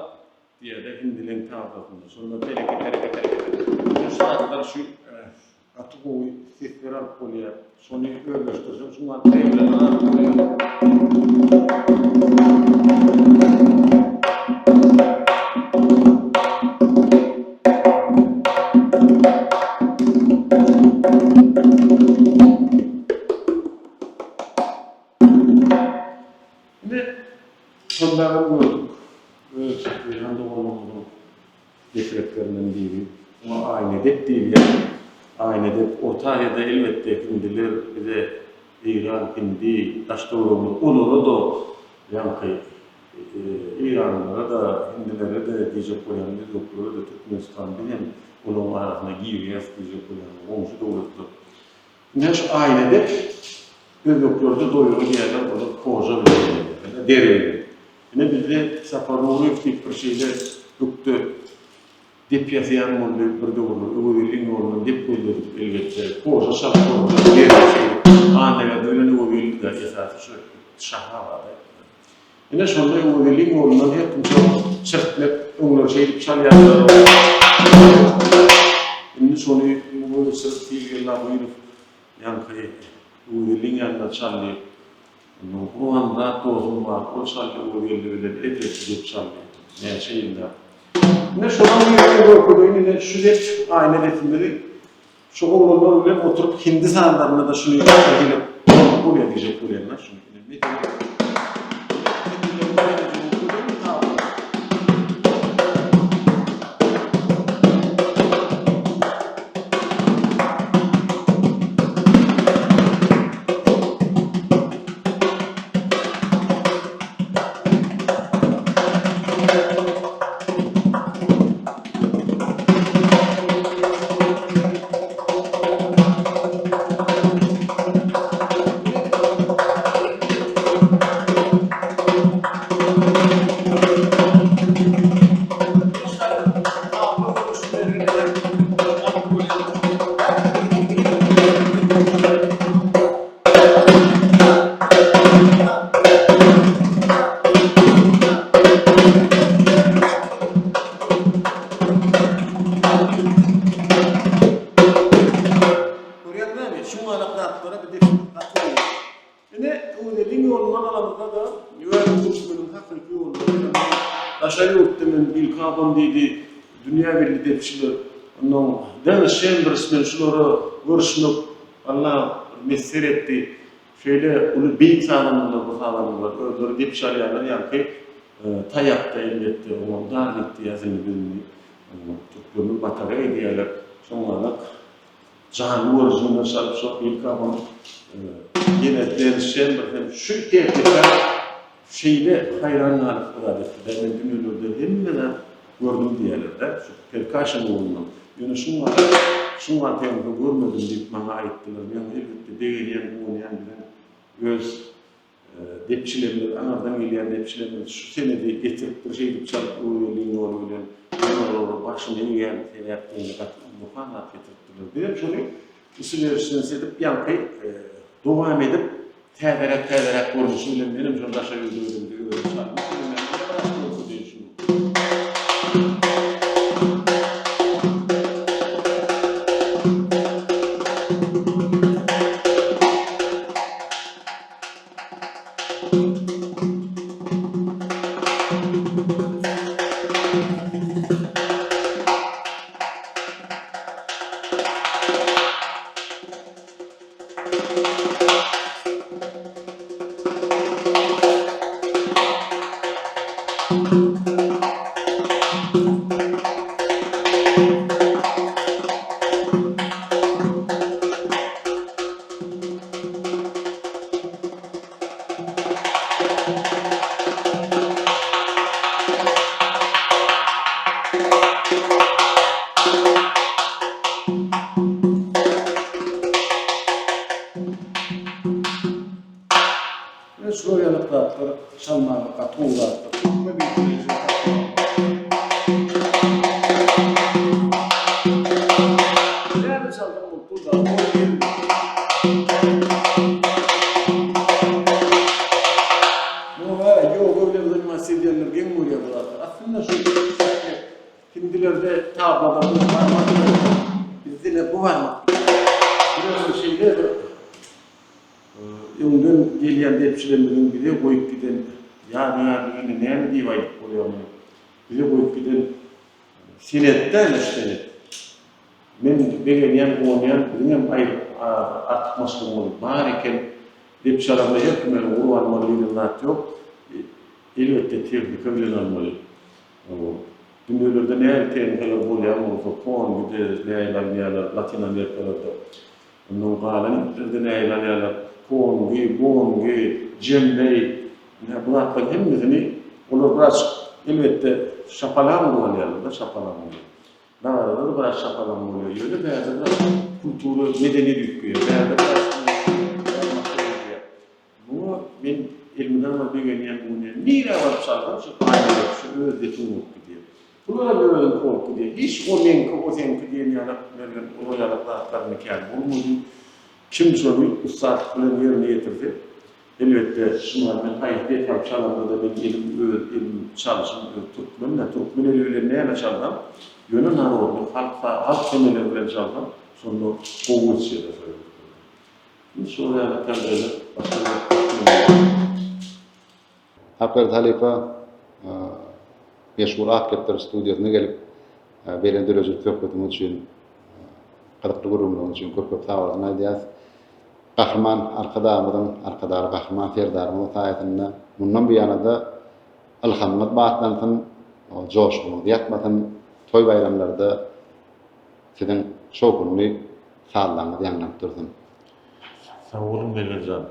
diýýärde hindileň tablasynda şonda tereke tereke tereke tereke şu zatlar şu gaty gowy sesler alyp bolýar şony özleşdirseň şuňa tremler alyp bolýar. Indi şondagam gördük, öz Eýran doganlarymyzyň depreklerinden biri. Oňa Aýnedep diýilýär. Aýnedep Orta Aziýada elbetde hindiler bize Eýran, hindi, daş-töweregimiz olara-da ýaňky eýranlylara-da, hindilere-de diýjek bolýan, özbeklere-de Türkmenistan bizem olaryň arasyna girýäs diýjek bolýan goňşy döwletler. Ine şu Aýnedep Özbeklerde doýugy diýerler, olar koža bilen diýerler, deri bilen. Ine bizde Sapar Nuryýew diýip bir şeýle ökde dep ýasaýan boldy bir döwürler, Öwezgeldiň ýolundan dep gözledik elbetde, koža çalyp gördüler, deri şeýdip. Annaberdi bilen Öwezgeldi-de esasy şu şaha bar-da. Ine şonda Öwezgeldiň ýolundan her kim şo çirtmek öňler şeýdip çalýardylar. Indi şony muňa geçirip Tilgeldi Abylow Ýaňky Öwezgeldiň ýanynda çaldy. Ondan Gurbanmyrat dosum bar, ol çaldy Öwezgeldi bilen ep-esli dep çaldy. Näçe ýyllap. Ine şolaň birini görkezeýin, ine şu dep aýna depimizi şu oglanlar bilen oturyp hindi sazlarynda-da şuny bir hili ulanyp bolýar diýjek bolýan-da şuny. Ine meselem hindileriň senedini görkezeýinmi tabla? Görýäňmi, şuňalak zatlara bir gaty gowy. Ine, Öwezeliň ýolundan alamyzda-da, ýöne türkmeniň hakyky ýolundan ýöne daşary ýurtda men Bill Kabon diýdi, dünýä belli depçiler. Onnoň Dennis Çembers men şulara görüşmek Allah bir miýesser etdi. Şeýle uly beýik sazandalar bu sazandalar özleri dep çalýarlar ýaňky taýakda elbetde oňa udarnik diýýäs indi biz indi türklerimiz batareý diýýärler. Şoňňalak Janly görüşinden çalyp şo Ilka ony ýene Dennis Çembers hem şu tehnika şeýle haýran galyp bir zat etdi-de, men dünýelerde hemme zat gördüm diýýärler-de, şu perkaşen ugrundan. Ýöne şuň bar, şuň bar tehnika görmedim diýip maňa aýtdylar. Men elbetde begenýän, guwanýan bilen öz Depçilerimiz, aňyrdan gelýän depçilerimiz şu senedi getiripdir, şeýdip çalyp Öwezgeldiň ýoly bilen. Men olara başymy egýän, sebäp diýende gaty ullakan zat getiripdirler. Bizem şony usuwerşensiýa edip, ýaňky dowam edip, täzeräk-täzeräk görnüşi bilen menem şony daşary ýurda gidemde özüm çaldym. Şeýle men biraz görkezýän şuny. Ine şular ýaly zatlar çalmaga gaty gowy zatlar. Näme çalsaň bolup dur da. Muňa ýoga bilen zynma edýänler geň görýär bu zatlary. Aslynda şu hindilerde tablada bu barmak bilen bizde ine bu barmak bilen. Bular şeýle bir Öňden gelýän depçilerimiziň bize goýup giden ýadygärligini näme diýip aýdyp bolýar muny? Bize goýup giden senet-dä ine şu senet. Men begenýän, guwanýan, biziňem artykmaçlygymyz bar eken. Depçi çalanda her kim özi urup almaly diýlen zat ýok. Elbetde tehnika bilen almaly. Dünýelerde nähili tehnikalar bolýan bolsa, kongide nähili alynýarlar, Latyn Amerikalarda. Ondan galan itlerden nähili alýarlar? Kongy, gongy, jembeý, ine bu zatlaryň hemmesini olar biraz elbetde şapalaň urup alýarlar-da, şapalaň urup. Nagarada-da biraz şapalaň bolýar. Ýöne bärde biraz kultura, medeniýet üýtgeýär. Bärde biraz Muňa men elmydama begenýän guwanýan. Nirä baryp çalsaň şu aýnalar şu öz depiň bolup gidýär. Bularam özüňki bolup gidýär. Hiç o meňki o seňki diýen ýalak mergen olar ýalak zatlar indi kän bolmady. Kim şony ussatlyk bilen ýerine ýetirse elbetde şumal men haýsy dep alyp çalamda-da men elim öz elim çalyşym öz türkmen-dä türkmen eli bilen näme çalsam ýöne narodny halk halk semeleri bilen çalsam şonda gowy geçýär-de şo ýerde. Indi şol ýaly ýagdaýlar başga bir Hakberdi halypa meşhur Ak kepderi studiýasyna gelip, beren döredijilik söhbetiňiz üçin, gyzykly gürrüňleriňiz üçin köp-köp sagbolsun aýdýarys. Gahryman Arkadagymyzyň, Arkadagly Gahryman Serdarymyzyň saýasynda mundan buýana-da ylhamyňyz batlansyn, joşgunyňyz ýatmasyn, toý-baýramlarda siziň şowhunly sazlaryňyz ýaňlanyp dursun. Sag boluň Mergen jan.